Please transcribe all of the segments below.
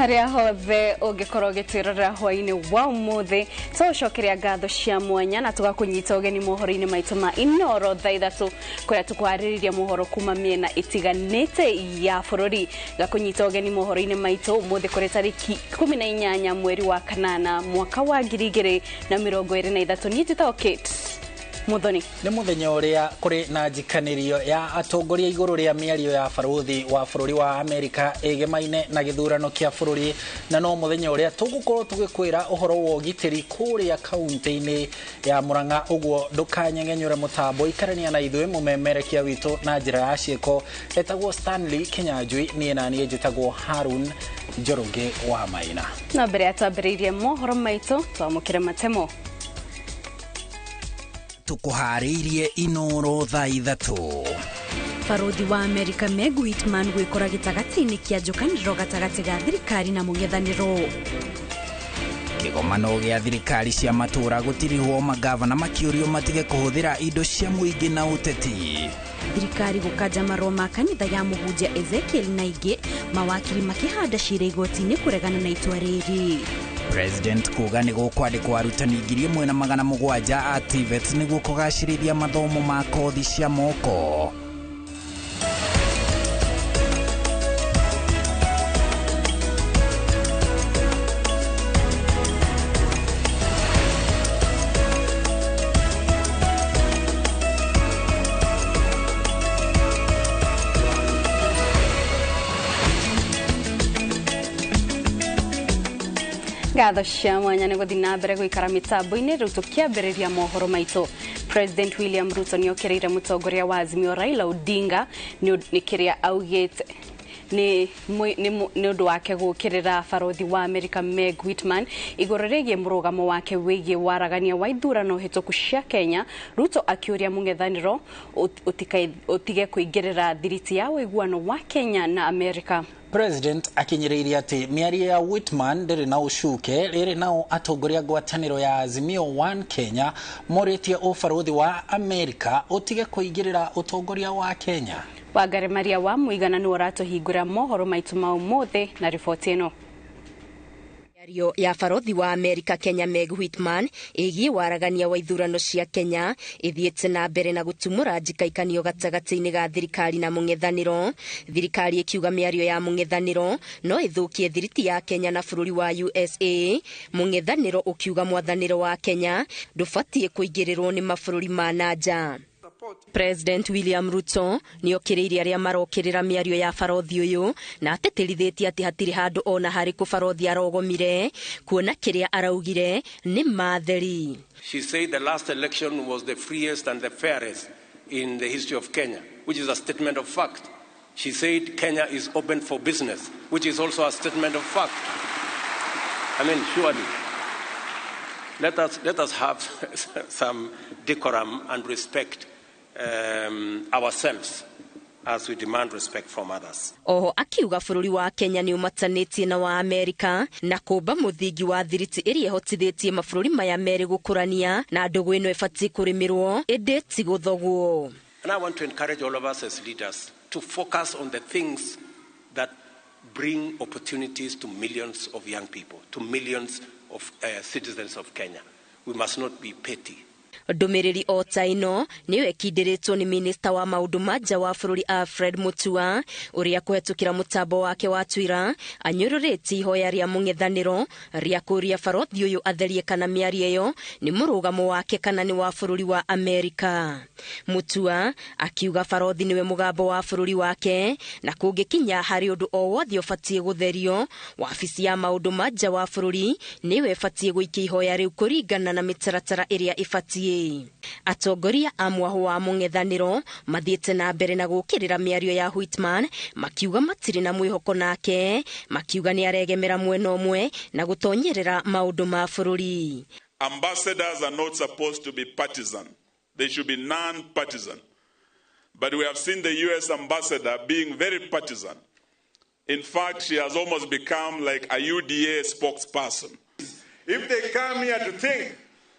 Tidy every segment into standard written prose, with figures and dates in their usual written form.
Haria hothe ũngĩkorwo ũgĩtwĩrorera hwaĩ-inĩ wa ũmũthĩ, tũgũcokeria ngatho cia mwanya na tũgakũnyita ũgeni mohoro-inĩ maitũ ma Inoro thaa 3 kũrĩa tũkwarĩrĩria mohoro kuma mĩena ĩtiganĩte ya bũrũri. Gakũnyita ũgeni mohoro-inĩ maitũ ũmũthĩ kũrĩ tarĩki 18 mweri wa kanana mwaka wa 2023. Niĩ njĩtagwo Kate Muthoni. Nĩ mũthenya ũrĩa kũrĩ na njikanĩrio ya atongoria igũrũ rĩa mĩario ya barothi wa bũrũri wa Amerika ĩgemaine na gĩthurano kĩa bũrũri, na no mũthenya ũrĩa tũgũkorwo tũgĩkwĩra ũhoro wa ũgitĩri kũrĩa kaunti-inĩ ya Murang'a. Ũguo ndũkanyengenyũre mũtambo, ikarania na ithuĩ. Mũmemerekia witũ na njĩra ya ciĩko etagwo Stanley Kinyanjui, niĩ na niĩ njĩtagwo Harun Njoroge wa Maina. Na mbere ya twambĩrĩirie mohoro maitũ, twamũkĩre matemo. Tukuharĩirie Inoro thaa 3. Barothi wa Amerika Meg Whitman gwĩkora gĩtagatĩ-inĩ kĩa njũkanĩrĩro gatagatĩ ga thirikari na mũng'ethanĩro. Kĩgomano gĩa thirikari cia matũũra gũtirihwo, magavana makĩũrio matige kũhũthĩra indo cia mũingĩ na ũteti. Thirikari gũkanja marũa ma kanitha ya mũhunjia Ezekiel na ingĩ, mawakiri makĩhanda cira igoti-inĩ kũregana na itua rĩrĩ. President kuga nĩ gũkwandĩkwo arutani 1700 a TVET nĩguo kũgacĩrithia mathomo ma kothi cia moko. Ngatho cia mwanya nĩ gũthiĩ na mbere gũikara mĩtambo-inĩ. Rĩu tũkĩambĩrĩria mohoro maitũ, President William Ruto nĩokĩrĩire mũtongoria wa Azimio Raila Odinga nĩ kĩrĩa augĩte nĩ ũndũ wake gũkĩrĩra barothi wa Amerika Meg Whitman igũrũ rĩgiĩ mũrũgamo wake wĩgiĩ waragania wa ithurano hĩtũku cia Kenya. Ruto akĩũria mũng'ethanĩro ũtige kũingĩrĩra thiriti ya ũiguano wa Kenya na Amerika. President akinyĩrĩirie atĩ mĩario ya Whitman ndĩrĩ na ũcuke. Rĩrĩ nao atongoria ngwatanĩro ya Azimio One Kenya morĩtie ũbarũthi wa Amerika ũtige kũingĩrĩra ũtongoria wa Kenya. Wangari Maria wa Mũigana nĩwe ũratũhingũra mohoro maitũ ma ũmũthĩ na riboti ĩno. Mĩario ya barothi wa Amerika Kenya Meg Whitman ĩgiĩ waragania wa ithurano cia Kenya ĩthiĩte na mbere na gũtumũra njikaikanio gatagatĩ-inĩ ga thirikari na mũng'ethanĩro. Thirikari ĩkiuga mĩario ya mũng'ethanĩro no ĩthũkie thiriti ya Kenya na bũrũri wa USA. Mũng'ethanĩro ũkiuga mwathanĩro wa Kenya ndũbatiĩ kũingĩrĩrwo nĩ mabũrũri ma na nja. President William Ruto nĩokĩrĩirie arĩa marokĩrĩra mĩario ya barothi ũyũ na atĩtĩrithĩtie atĩ hatirĩ handũ ona harĩkũ barothi arogomire, kuona kĩrĩa araugire nĩ matheri. She said the last election was the freest and the fairest in the history of Kenya, which is a statement of fact. She said Kenya is open for business, which is also a statement of fact. I mean, surely, let us have some decorum and respect ourselves as we demand respect from others. Oho akiuga bũrũri wa Kenya nĩ ũmatanĩtie na wa Amerika na kũmba mũthingi wa thiriti ĩrĩa ĩhotithĩtie mabũrũri maya merĩ gũkũrania, na ndũgũ ĩno ĩbatiĩ kũrĩmĩrwo ĩndĩ ti gũthogwo. And I want to encourage all of us as leaders to focus on the things that bring opportunities to millions of young people, to millions of citizens of Kenya. We must not be petty. Ndũmĩrĩri o ta ĩno nĩyo ĩkindĩrĩtwo nĩ minista wa maũndũ ma nja wa bũrũri Alfred Mutua, ũrĩa kũhetũkĩra mũtambo wake wa Twitter anyũrũrĩtie ihoya rĩa mũng'ethanĩro rĩa kũũria barothi ũyũ atherie kana mĩario ĩyo nĩ mũrũgamo wake kana nĩ wa bũrũri wa Amerika. Mutua akiuga barothi nĩwe mũgambo wa bũrũri wake, na kũngĩkinya harĩ ũndũ o wothe ũbatiĩ gũtherio, wabici ya maũndũ ma nja wa bũrũri nĩyo ĩbatiĩ gũikia ihoya rĩu kũringana na mĩtaratara ĩrĩa ĩbatiĩ. Atongoria a mwaho wa mũng'ethanĩro mathiĩte na mbere na gũkĩrĩra mĩario ya Whitman makiuga matirĩ na mwĩhoko nake, makiuga nĩ aregemera mwena ũmwe na gũtonyerera maũndũ ma bũrũri. Ambassadors are not supposed to be partisan. They should be non-partisan. But we have seen the US ambassador being very partisan. In fact, she has almost become like a UDA spokesperson. If they come here to think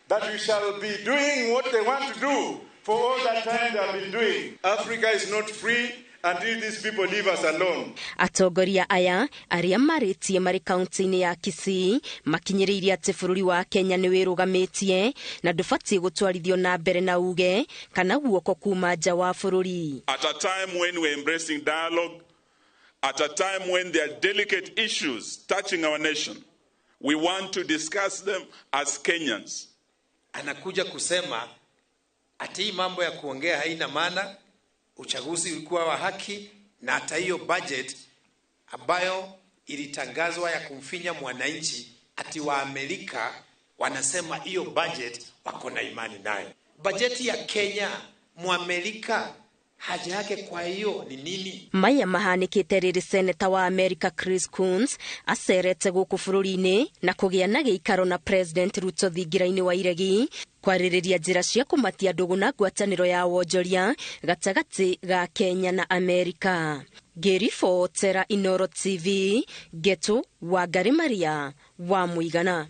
that we shall be doing what they want to do for all that time they have been doing. Africa is not free. until these people leave us alone. Atongoria aya arĩa marĩtie marĩ kaunti-inĩ ya Kisii makinyĩrĩirie atĩ bũrũri wa Kenya nĩ wĩrũgamĩtie na ndũbatiĩ gũtwarithio na mbere na uge kana guoko kuma nja wa bũrũri. At a time when we're embracing dialogue, at a time when there are delicate issues touching our nation, we want to discuss them as Kenyans. Anakuja kusema ati hii mambo ya kuongea haina maana, uchaguzi ulikuwa wa haki, na hata hiyo budget ambayo ilitangazwa ya kumfinya mwananchi, ati wa Amerika wanasema hiyo budget wako na imani nayo. Bajeti ya Kenya, Mwamerika haja yake kwa hiyo ni nini? Maya mahanikite riri seneta wa America Chris Coons acerete gũkũ bũrũri-inĩ na kũgĩa na gĩikaro na President Ruto thingira-inĩ wa iregi kwarĩrĩria njĩra cia kũmatia ndũgũ na ngwatanĩro ya wonjoria gatagatĩ ga Kenya na Amerika. Ngĩribotera Inoro TV, Getu Wangari Maria wa Mũigana.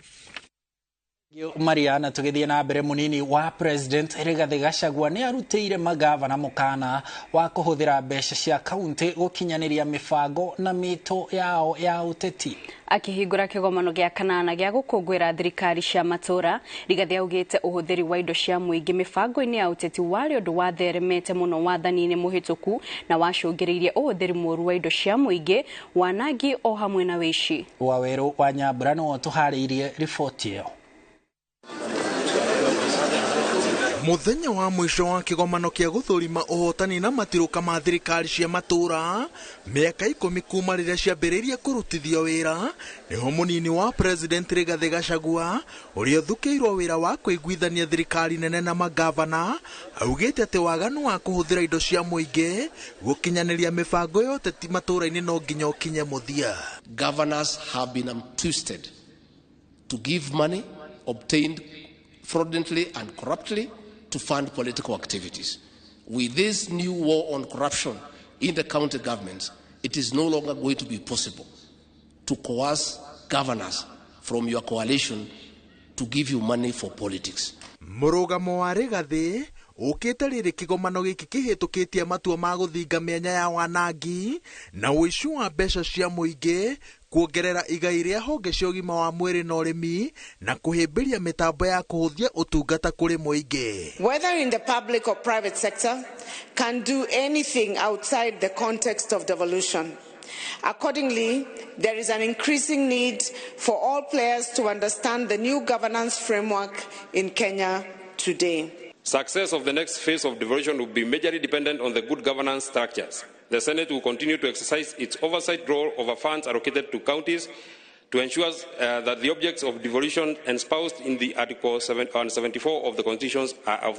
Mariana, tugithie na mbere munini wa President Rigathi Gachagua ni arutĩire magavana mũkana wa kũhũthĩra mbeca cia kaunti gũkinyanĩria mĩbango na mĩto yao ya ũteti. Akĩhingũra kĩgomano gĩa kanana gĩa gũkũngũĩra thirikari cia matũra, Rigathi augĩte ũhũthĩri wa indo cia mũingĩ mĩbango-inĩ ya ũteti warĩ ũndũ watheremete mũno wathani-inĩ mũhĩtũku na wacũngĩrĩirie ũhũthĩri mũũru wa indo cia mũingĩ, wanangi o hamwe na wĩici. Wawerũ wa Nyambura nĩwe ũtũharĩirie riboti ĩyo. Muthenya wa mwisho wa kigomano kia guthurima uhotani na matiruka ma thirikari cia matura miaka 10 kuma riria ciambiririe kurutithio wira, niho munini wa President Rigathi Gachagua uria uthukirwo wira wa kuiguithania thirikari nene na magavana augite ati waganu wa kuhuthira indo cia muingi gukinyaniria mibango ya uteti matura-ini no nginya ukinye muthia. Governors have been twisted to give money obtained fraudulently and corruptly to fund political activities. With this new war on corruption in the county governments, it is no longer going to be possible to coerce governors from your coalition to give you money for politics. Mũrũgamo wa Rigathi ũkĩte rĩrĩ kĩgomano gĩkĩ kĩhĩtũkĩtie matua ma gũthinga mĩanya ya wanangi na ũici wa mbeca cia mũingĩ, kuongerera igai rĩa honge cia ũgima wa mwĩrĩ na ũrĩmi, na kũhĩmbĩria mĩtambo ya kũhũthia ũtungata kũrĩ mũingĩ. Whether in the public or private sector, can do anything outside the context of devolution. Accordingly, there is an increasing need for all players to understand the new governance framework in Kenya today. Success of the next phase of devolution will be majorly dependent on the good governance structures. The Senate will continue to exercise its oversight role over funds allocated to counties to ensure that the objects of devolution espoused in the Article 74 of the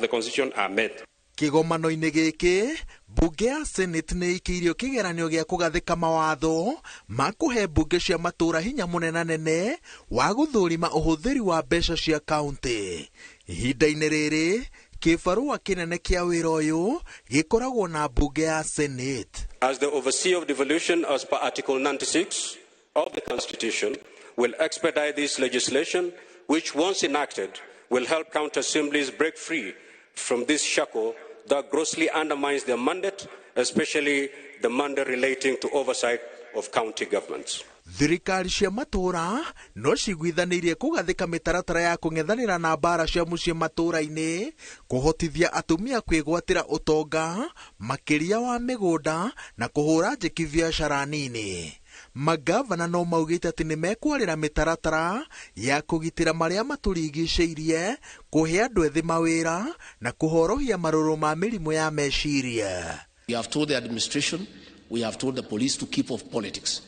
Constitution are met. Kĩgomano-inĩ gĩkĩ, mbunge ya Senate nĩ ĩikĩirio kĩgeranio gĩa kũgathĩka mawatho ma kũhe mbunge cia matũra hinya mũnenanene wa gũthũrima ũhũthĩri wa mbeca cia kaunti. Ihinda-inĩ rĩrĩ, kĩbarũa kĩnene kĩa wĩra ũyũ gĩkoragwo na mbunge ya Senate. As the overseer of devolution as per Article 96 of the Constitution will expedite this legislation, which once enacted will help county assemblies break free from this shackle that grossly undermines their mandate, especially the mandate relating to oversight of county governments. Thirikari cia matũra no ciguithanĩirie kũgathĩka mĩtaratara ya kũng'ethanĩra na mbara cia mũciĩ matũra-inĩ, kũhotithia atumia kwĩgwatĩra ũtonga makĩria wa mĩgũnda na kũhũra njeki biacara nini. Magavana no maugĩte atĩ nĩ mekwarĩra mĩtaratara ya kũgitĩra marĩa matũrigicĩirie, kũhe andũ ethĩ mawĩra na kũhorohia marũrũ ma mĩrimũ ya meciria. We have told the administration, we have told the police to keep off politics.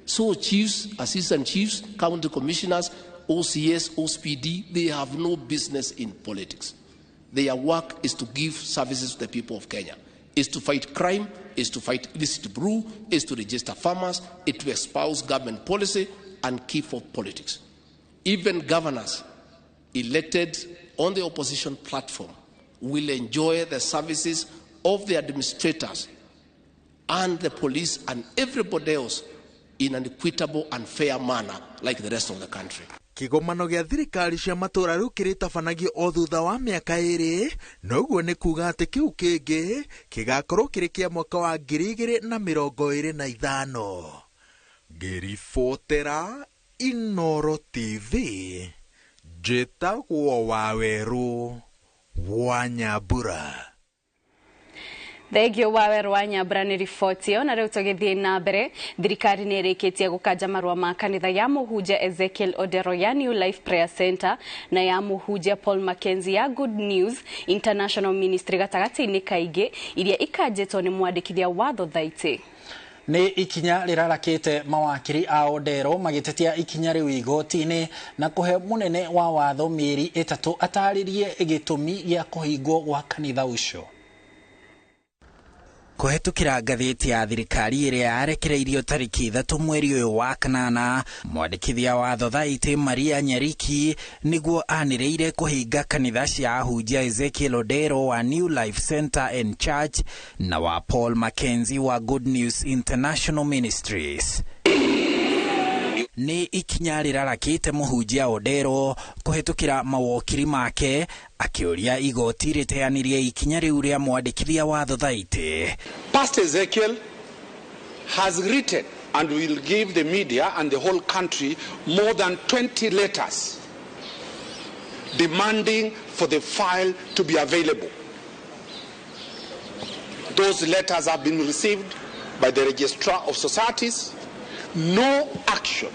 So chiefs, assistant chiefs, county commissioners, OCS, OSPD, they have no business in politics. Their work is to give services to the people of Kenya, is to fight crime, is to fight illicit brew, is to register farmers, is to espouse government policy and keep off politics. Even governors elected on the opposition platform will enjoy the services of the administrators and the police and everybody else in an equitable and fair manner like the rest of the country. Kĩgomano gĩa thirikari cia matũũra rĩu kĩrĩtabanagio o thutha wa mĩaka 2, noguo nĩ kuga atĩ kĩu kĩngĩ gĩgakorwo kĩrĩ kĩa mwaka wa 2025. Ngĩribotera Inoro TV, njĩtagwo Wawerũ wa Nyambura. Thengio Wawerũ wa Nyambura nĩ riboti ĩyo. Na rĩu tũgĩthiĩ na mbere, thirikari nĩ ĩrĩkĩtie gũkanja marũa ma kanitha ya mũhunjia Ezekiel Odero ya New Life Prayer Center na ya mũhunjia Paul Mackenzie ya Good News International Ministry gatagatĩ-inĩ kaingĩ iria ikanjĩtwo nĩ mwandĩkithia wa thothaitĩ. Nĩ ikinya rĩrarakĩte mawakiri a Odero magĩtetia ikinya rĩu igoti-inĩ na kũhe mũnene wa watho mĩeri 3 atarĩrie gĩtũmi gĩa kũhingwo gwa kanitha ũcio. Kũhetũkĩra ngathĩti ya thirikari ĩrĩa yarekereirio tarĩki 3 mweri ũyũ wa 8, mwandĩkithia wa thothaitĩ Maria Nyariki nĩguo anĩrĩire kũhinga kanitha cia ahunjia Ezekiel Odero wa New Life Center and Church na wa Paul Mackenzie wa Good News International Ministries. Nĩ ikinya rĩrarakĩte mũhunjia Odero kũhetũkĩra mawokiri make akĩũria igoti rĩteanĩrie ikinya rĩu rĩa mwandĩkithia wa thothaitĩ. Pastor Ezekiel has written and will give the media and the whole country more than 20 letters demanding for the file to be available. Those letters have been received by the Registrar of Societies. No action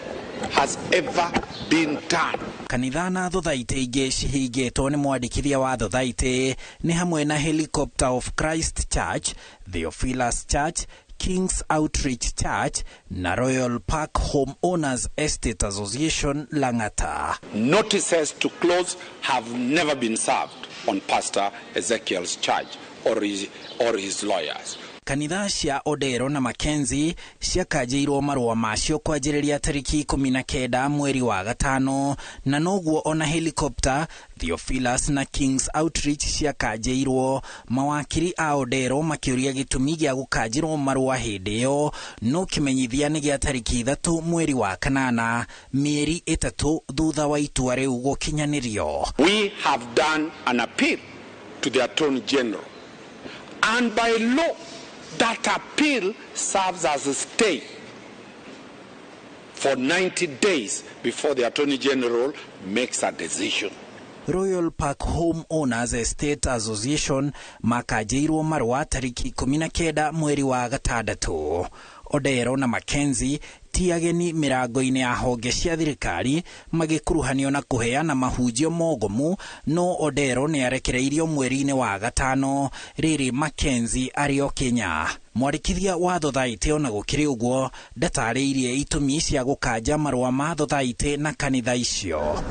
has ever been done. Kanitha na thothaitĩ ingĩ cihingĩtwo nĩ mwandĩkithia wa thothaitĩ nĩ hamwe na Helicopter of Christ Church, Theophilus Church, King's Outreach Church na Royal Park Home Owners Estate Association Lang'ata. Notices to close have never been served on Pastor Ezekiel's church or his lawyers. Kanitha cia Odero na Mackenzie ciakanjĩirwo marũa macio kwanjĩrĩria tarĩki 19 mweri wa 5, na noguo ona Helicopter, Theophilus na King's Outreach ciakanjĩirwo. Mawakiri a Odero makĩũria gĩtũmi gĩa gũkanjĩrwo marũa hĩndĩ ĩyo, no kĩmenyithia nĩ gĩa tarĩki 3 mweri wa 8, mĩeri 3 thutha wa itua rĩu gũkinyanĩrio. We have done an appeal to the Attorney General, and by law that appeal serves as a stay for 90 days before the Attorney General makes a decision. Royal Park Home Owners Estate Association makanjĩirwo marũa tarĩki 19 mweri wa 6. Odero na Mackenzie ti ageni mĩrango-inĩ ya honge cia thirikari magĩkuruhanio na kũheana mahunjio mogomu, no Odero nĩ arekereirio mweri-inĩ wa 5, rĩrĩ Mackenzie arĩ o Kenya. Mwandĩkithia wa thothaitĩ ona gũkĩrĩ ũguo ndatarĩirie itũmi cia gũkanja marũa ma thothaitĩ na kanitha icio.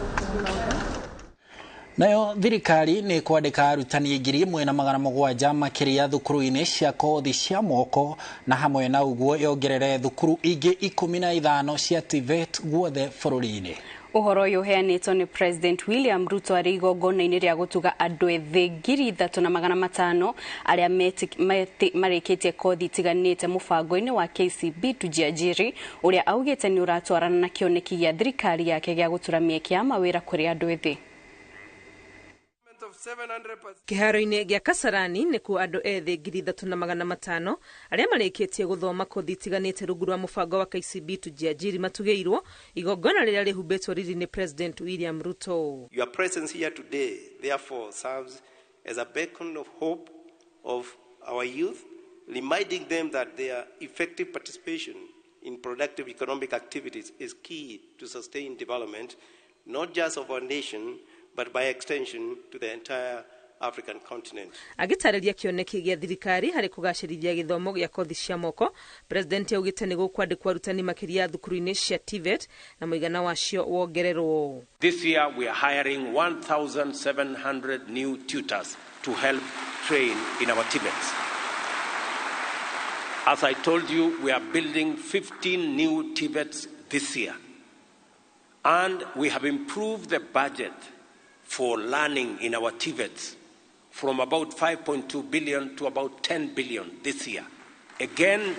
Nayo thirikari nĩ kwandĩka arutani 1700 makĩria thukuru-inĩ cia kothi cia moko, na hamwe na ũguo yongerere thukuru ingĩ 15 cia TVET guothe bũrũri-inĩ. Ũhoro ũyũ ũheanĩtwo nĩ President William Ruto arĩ igongona-inĩ rĩa gũtuga andũ ethĩ 3500 arĩa marĩkĩtie kothi itiganĩte mũbango-inĩ wa KCB Tujiajiri, ũrĩa augĩte nĩ ũratwarana na kĩoneki gĩa thirikari yake gĩa gũtura mĩeke ya mawĩra kũrĩ andũ ethĩ. Kĩharo-inĩ gĩa Kasarani nĩkuo andũ ethĩ 3500 arĩa marĩkĩtie gũthoma kothi itiganĩte rungu rwa mũbango wa KCB Tujiajiri matugĩirwo igongona rĩrĩa rĩhumbĩtwo riri nĩ President William Ruto. Your presence here today therefore serves as a beacon of hope of our youth, reminding them that their effective participation in productive economic activities is key to sustain development, not just of our nation, but by extension to the entire African continent. Agĩtarĩria kĩoneki gĩa thirikari harĩ kũgacĩrithia gĩthomo gĩa kothi cia moko, President augĩte nĩ gũkwandĩkwo arutani makĩria thukuru-inĩ cia TVET na mũigana wacio wongererwo. This year we are hiring 1,700 new tutors to help train in our TVETs. As I told you, we are building 15 new TVETs this year. And we have improved the budget for learning in our TVETs from about 5.2 billion to about 10 billion this year. Again,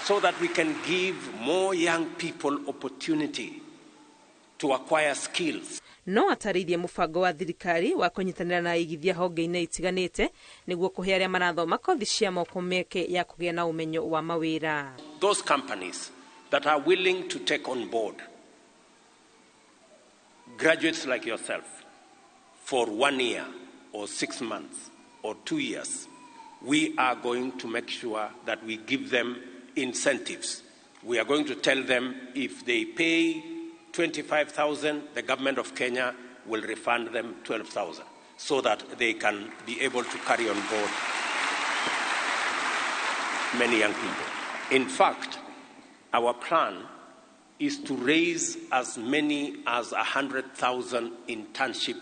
so that we can give more young people opportunity to acquire skills. No atarĩirie mũbango wa thirikari wa kũnyitanĩra na aigithia honge-inĩ itiganĩte nĩguo kũhe arĩa marathoma kothi cia moko mĩeke ya kũgĩa na ũmenyo wa mawĩra. Those companies that are willing to take on board graduates like yourself for 1 year or 6 months or 2 years, we are going to make sure that we give them incentives. We are going to tell them if they pay 25,000, the government of Kenya will refund them 12,000 so that they can be able to carry on board many young people. In fact, our plan is to raise as many as 100,000 internship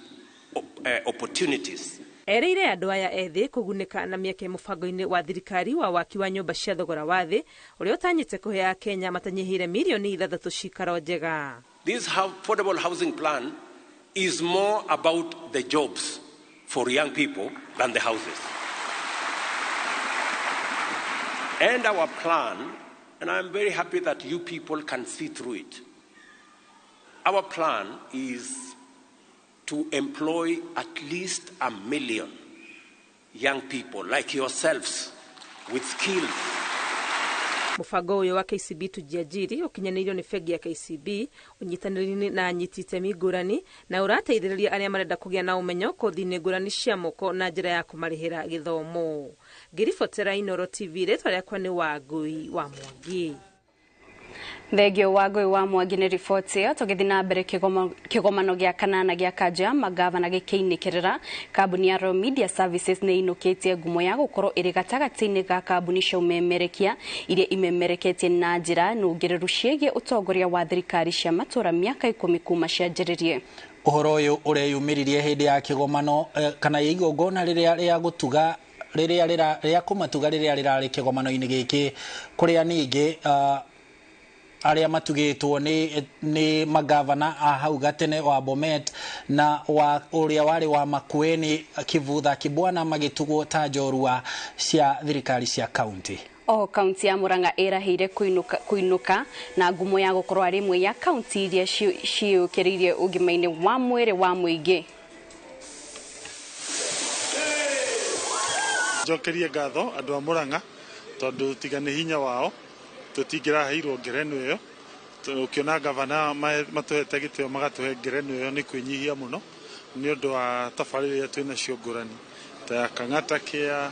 opportunities. Erĩire andũ aya ethĩ kũgunĩka na mĩeke mũbango-inĩ wa thirikari wa waki wa nyũmba cia thogora wa thĩ ũrĩa ũtanyĩte kũhe Akenya matanyihĩire mirioni 6 cikaro njega. This affordable housing plan is more about the jobs for young people than the houses. And our plan, and I'm very happy that you people can see through it, our plan is to employ at least 1 million young people like yourselves with skills. Mũbango ũyũ wa KCB Tujiajiri ũkinyanĩirio nĩ bengi ya KCB ũnyitanĩri-inĩ na anyiti itemi ngũrani na ũrateithĩrĩria arĩa marenda kũgĩa na ũmenyo kothi-inĩ ngũrani cia moko na njĩra ya kũmarĩhĩra gĩthomo. Ngĩribotera Inooro TV, rĩtwa rĩakwa nĩ Wangũi wa Mwangi. Thengio Wangũi wa Mwangi nĩ riboti ĩyo. Tũgĩthiĩ na mbere, kĩgomano gĩa kanana gĩa kanjũ ya magavana gĩkĩinĩkĩrĩra, kambuni ya Royal Media Services nĩ ĩinũkĩtie ngumo ya gũkorwo ĩrĩ gatagatĩ-inĩ ga kambuni cia ũmemerekia iria imemereketie na njĩra nũngĩrĩru ciĩgiĩ ũtongoria wa thirikari cia matũra mĩaka 10 kuma cianjĩrĩrie. Ũhoro ũyũ ũreyumĩririe hĩndĩ ya kĩgomano kana ya igongona rĩrĩa rĩa gũtuga rĩrĩa rĩa kũmatuga rĩrĩa rĩrarĩ kĩgomano-inĩ gĩkĩ, kũrĩa ningĩ arĩa matugĩtwo nĩ magavana a hau gatene wa Bomet na wa ũrĩa warĩ wa Makueni Kivutha Kibwana magĩtugwo ta njorua cia thirikari cia kaunti. Oho kaunti ya Murang'a ĩrahĩire kũinũka na ngumo ya gũkorwo arĩ ĩmwe ya kaunti iria ciĩyũkĩrĩirie ũgima-inĩ wa mwĩrĩ wa mũingĩ. Njokerie ngatho andũ a Murang'a tondũ tiga nĩ hinya wao tũtingĩraheirwo ngerenwa ĩyo. Ũkĩona gavana matũhete gĩtĩo magatũhe ngerenwa ĩyo nĩ kwĩnyihia mũno nĩ ũndũ wa tabarĩra iria twĩnacio ngũrani ta ya Kang'ata Care,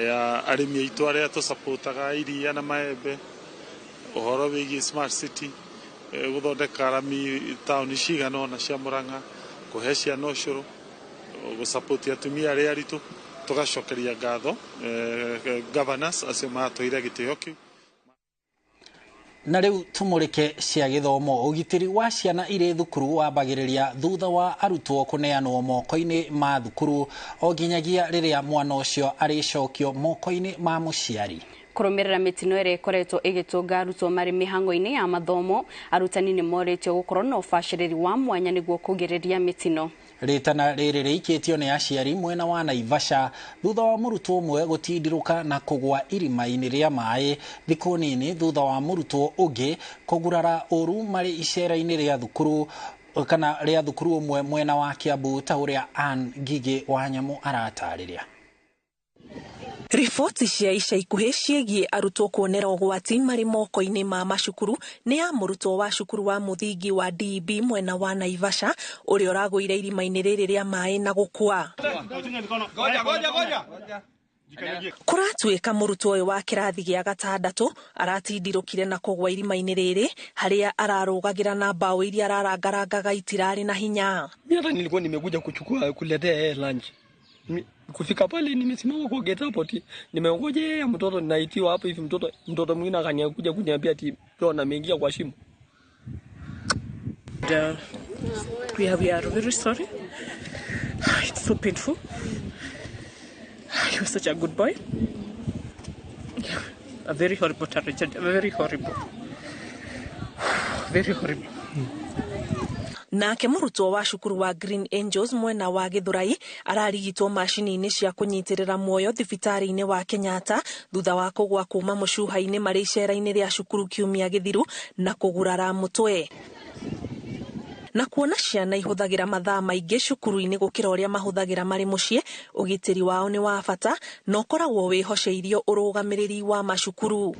ya arĩmi aitũ arĩa tũcapotaga iria na maembe, ũhoro wĩgiĩ smart city, gũthondeka rami taũni cigana ũna cia Murang'a, kũhe ciana ũcũrũ, gũcapoti atumia arĩa aritũ. Tũgacokeria ngatho governors acio matũire gĩtĩo kĩu. Na rĩu tũmũrĩke cia gĩthomo. Ũgitĩri wa ciana irĩ thukuru wambagĩrĩria thutha wa arutwo kũneanwo moko-inĩ ma thukuru o nginyagia rĩrĩa mwana ũcio arĩcokio moko-inĩ ma mũciari. Kũrũmĩrĩra mĩtino ĩrĩa ĩkoretwo ĩgĩtũnga arutwo marĩ mĩhang'o-inĩ ya mathomo, arutani nĩ morĩtio gũkorwo na ũbacĩrĩri wa mwanya nĩguo kũgirĩrĩria mĩtino. Rĩtana rĩrĩ rĩikĩtio nĩ aciari mwena wa Naivasha thutha wa mũrutwo ũmwe gũtindirũka na kũgwa irima-inĩ rĩa maĩ thikũ nini thutha wa mũrutwo ũngĩ kũgurara ũru marĩ icera-inĩ rĩa thukuru kana rĩa thukuru ũmwe mwena wa Kiambu, ta ũrĩa Ann Ngigĩ wa Nyamũ aratarĩria. Riboti cia ica ikuhĩ ciĩgiĩ arutwo kuonera ũgwati marĩ moko-inĩ ma macukuru nĩ ya mũrutwo wa cukuru wa mũthingi wa DB mwena wa Naivasha ũrĩa ũragũire irima-inĩ rĩrĩ rĩa maĩ na gũkua. Kũratuĩka mũrutwo ũyũ wa kĩrathi gĩa gatandatũ aratindirũkire na kũgwa irima-inĩ rĩrĩ harĩa ararũgagĩra na mbaũ iria ararangarangaga itirarĩ na hinya. Mimi hata nilikuwa nimekuja kuchukua kuletea yeye lunch. Kufika pale nimesimama kwa gate hapo, nimeongojea mtoto naitiwa hapo hivi, mtoto mwingine akaniakuja kuniambia ati ndio ameingia kwa shimo. We are very sorry. It's so painful. He was such a good boy. A very horrible tragedy, very horrible. Very horrible. Nake mũrutwo wa cukuru wa Green Angels mwena wa Githurai ararigitwo macini-inĩ cia kũnyitĩrĩra muoyo thibitarĩ-inĩ wa Kenyatta thutha wa kũgwa kuma mũcuha-inĩ marĩ icera-inĩ rĩa cukuru kiumia gĩthiru na kũgurara mũtwe. Na kuona ciana ihũthagĩra mathaa maingĩ cukuru-inĩ gũkĩra ũrĩa mahũthagĩra marĩ mũciĩ, ũgitĩri wao nĩ wa bata na ũkoragwo wĩhoceirio ũrũgamĩrĩri wa macukuru.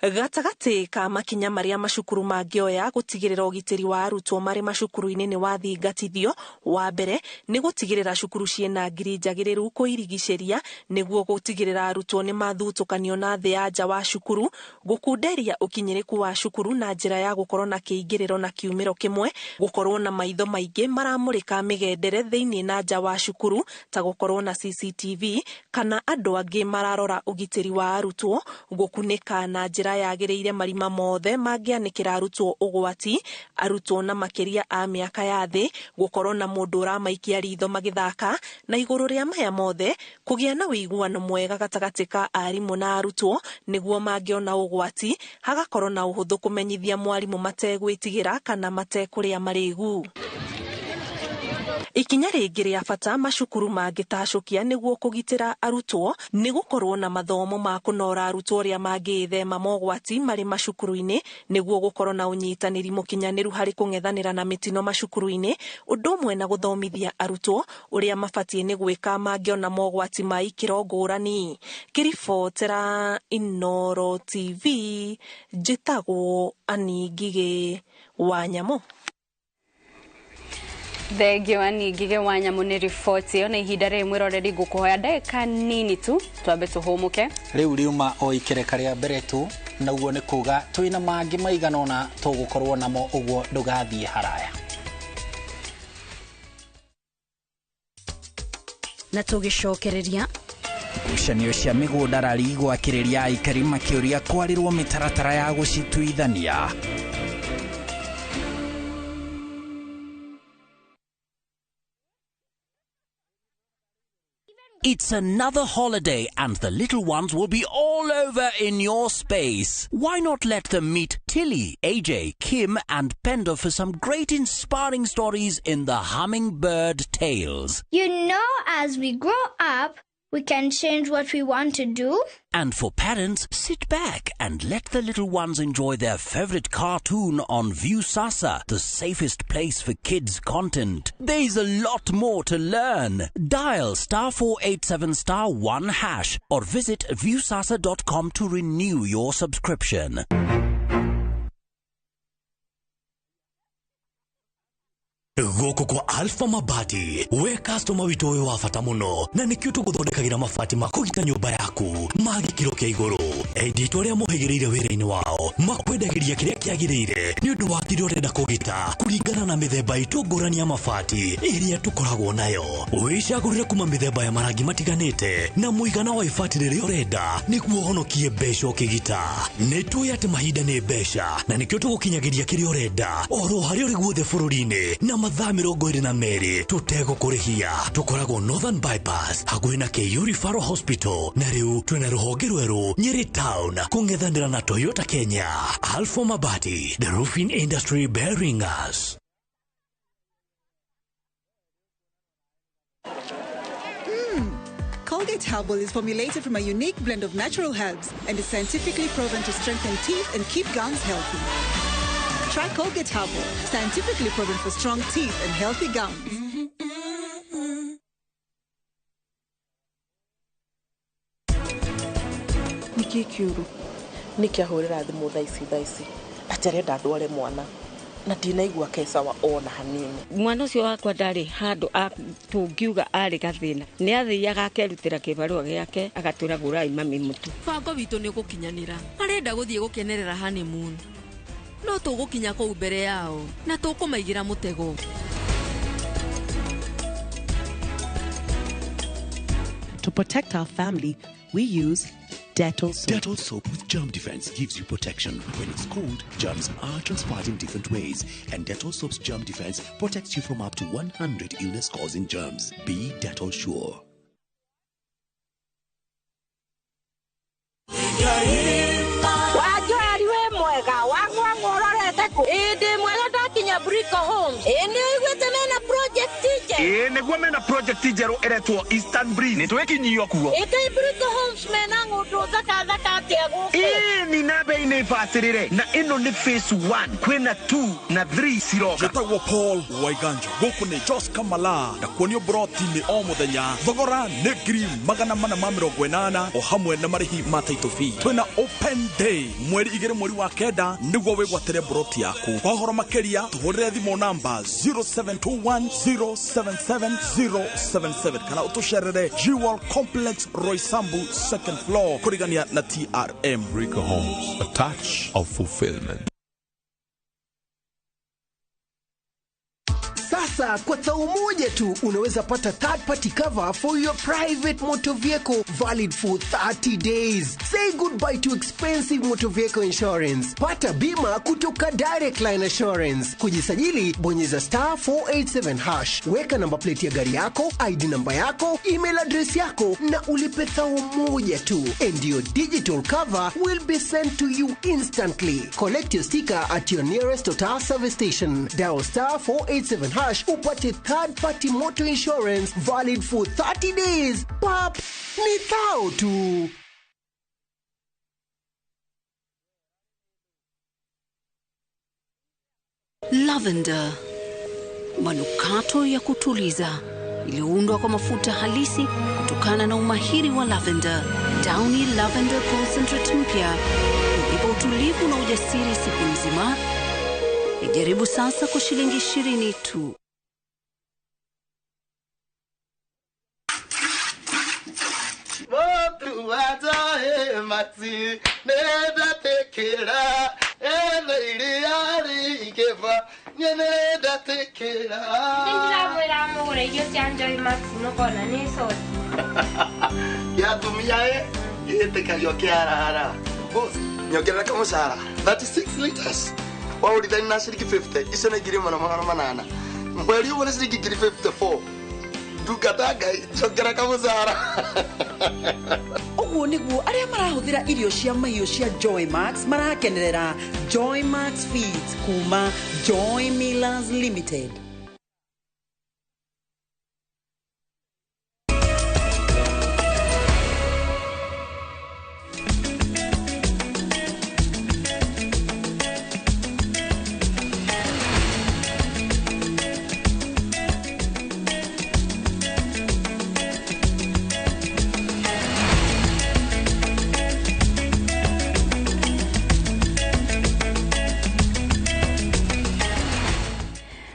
Gatagatĩ ka makinya marĩa macukuru mangĩoya gũtigĩrĩra ũgitĩri wa arutwo marĩ macukuru-inĩ nĩ wathingatithio, wa mbere nĩ gũtigĩrĩra cukuru ciĩna ngiri njagĩrĩru kũirigicĩria nĩguo gũtigĩrĩra arutwo nĩ mathutũkanio na thĩ ya nja wa cukuru, gũkunderia ũkinyĩrĩku wa cukuru na njĩra ya gũkorwo na kĩingĩrĩro na kiumĩro kĩmwe, gũkorwo na maitho maingĩ maramũrĩka mĩgendere thĩinĩ na nja wa cukuru ta gũkorwo na CCTV kana andũ angĩ mararora ũgitĩri wa arutwo, gũkunĩka na njĩra yagĩrĩire marima mothe mangĩanĩkĩra arutwo ũgwati, arutwo na makĩria a mĩaka ya thĩ gũkorwo na mũndũ ũramaikia ritho magĩthaka, na igũrũ rĩa maya mothe kũgĩa na ũiguano mwega gatagatĩ ka arimũ na arutwo nĩguo mangĩona ũgwati hagakorwo na ũhũthũ kũmenyithia mwarimũ mategwĩtigĩra kana matekũrĩa marĩgu. Ikinya rĩngĩ rĩa bata macukuru mangĩtacũkia nĩguo kũgitĩra arutwo nĩ gũkorwo na mathomo ma kũnora arutwo ũrĩa mangĩĩthema mogwati marĩ macukuru-inĩ nĩguo gũkorwo na ũnyitanĩri mũkinyanĩru harĩ kũng'ethanĩra na mĩtino macukuru-inĩ, ũndũ ũmwe na gũthomithia arutwo ũrĩa mabatiĩ nĩ gwĩka mangĩona mogwati ma ikĩro ngũrani. Ngĩribotera Inooro TV, njĩtagwo Annie Ngigĩ wa Nyamũ. Thengio Annie Ngigĩ wa Nyamũ nĩ riboti ĩyo. Na ihinda rĩrĩ mwĩroreri ngũkũhoya ndagĩka nini tu twambe tũhũmũke. Rĩu riuma o ikereka rĩa mbere tu, na ũguo nĩ kuga twĩna mangĩ maigana ũna tũgũkorwo namo, ũguo ndũgathiĩ haraya. Na tũgĩcokereria ngucanio cia mĩgũnda rari gwakĩrĩria aikari makĩũria kwarĩrwo mĩtaratara ya gũcituithania. It's another holiday and the little ones will be all over in your space. Why not let them meet Tilly, AJ, Kim and Pendo for some great inspiring stories in the Hummingbird Tales. You know, as we grow up, we can change what we want to do. And for parents, sit back and let the little ones enjoy their favorite cartoon on Viusasa, the safest place for kids' content. There's a lot more to learn. Dial *487*1# or visit viusasa.com to renew your subscription. Gũkũ kwa Alpha Mabati, we customer witũ wĩ wa bata mũno, na nĩkĩo tũgũthondekagĩra mabati ma kũgita nyũmba yaku ma gĩkĩro kĩa igũrũ. Endia itũ arĩa mohĩgĩrĩire wĩra-inĩ wao makwendagĩria kĩrĩa kĩagĩrĩire nĩ ũndũ wa kĩrĩa ũrenda kũgita kũringana na mĩthemba itũ ngũrani ya mabati ĩrĩa tũkoragwo nayo. Wĩcagũrĩre kuma mĩthemba ya marangi matiganĩte na mũigana wa ibati rĩrĩa ũrenda nĩguo ũhonokie mbeca ũkĩgita. Nĩ tũĩ atĩ mahinda nĩ mbeca na nĩkĩo tũgũkinyagĩria kĩrĩa ũrenda oro harĩa ũrĩ guothe bũrũri-inĩ na mathaa 22 tũtegũkũrĩhia. Tũkoragwo Northern Bypass hakuhĩ na KU Referral Hospital, na rĩu twĩna rũhonge rwerũ Nyeri Town kũng'ethanĩra na Toyota Kenya. Alpha Mabati, the roofing industry bearing us. Colgate Herbal is formulated from a unique blend of natural herbs and is scientifically proven to strengthen teeth and keep gums healthy. Try Colgate Herbal, scientifically proven for strong teeth and healthy gums. Nĩkĩ kĩũru? Nĩkĩ ahũrĩra thimũ thaa ici atĩ arenda ndware mwana na ndinaigua kecawa ona hanini. Mwana ũcio wakwa ndarĩ handũ tũngiuga arĩ gathĩna, nĩ athiaga akerutĩra kĩbarũa gĩake agatwĩra gũrai mami mũtu. Mũbango witũ nĩ ũgũkinyanĩra, arenda gũthiĩ gũkenerera honeymoon, no tũgũkinya kũu mbere yao na tũkũmaigĩra mũtego. To protect our family, we use Dettol soap. Dettol soap with germ defense gives you protection. When it's cold, germs are transferred in different ways, and Dettol soap's germ defense protects you from up to 100 illness-causing germs. Be Dettol sure. Ĩĩ nĩguo mena project njerũ ĩretwo Eastern Breeze. Nĩ twĩkinyio kuo. Ĩkai Brico Homes mena ng'ũndũ thaka thaka atĩa gũkũ? Ĩĩ ni na bei nĩ bacĩrĩre na ĩno nĩ phase 1 kwĩna 2 na 3 ciroka. Njĩtagwo Paul Waiganjo gũkũ nĩ Jos Kamala na kuonio broti-inĩ o mũthenya thogora nĩ 480,000 o hamwe na marĩhi ma title fee. Twĩna open day mweri 2 mweri wa 9 nĩguo wĩgwatĩre broti yaku. Kwa ũhoro makĩria tũhũrĩre thimũ namba 0721077077 kana ũtũcerere Jewel Complex Roysambu second floor kũrigania na TRM. Rico Homes, a touch of fulfillment. Sasa kwa thao moja tu unaweza pata third party cover for your private motor vehicle valid for 30 days. Say goodbye to expensive motor vehicle insurance. Pata bima kutoka Direct Line Assurance. Kujisajili, bonyeza star 487 hash. Weka namba plate ya gari yako, ID namba yako, email address yako na ulipe thao moja tu. And your digital cover will be sent to you instantly. Collect your sticker at your nearest Total service station. Dial star 487 hash upate third party motor insurance valid for 30 days. Pap, ni thao tu. Lavender, manukato ya kutuliza iliyoundwa kwa mafuta halisi kutokana na umahiri wa lavender. Downy Lavender Concentrate mpya huipa utulivu na ujasiri siku nzima. Ijaribu sasa kwa shilingi 20 tu. Nyongerera kamushahara 36 liters waurithani na ciringi 50 icio nĩ 1800 mweri ũmwe nĩ ciringi 54 ndungata ngai njongera kamushahara. Ũguo nĩguo arĩa marahũthĩra irio cia mahiũ cia Joy Max marakenerera Joy Max Feeds kuma Joy Millers Limited.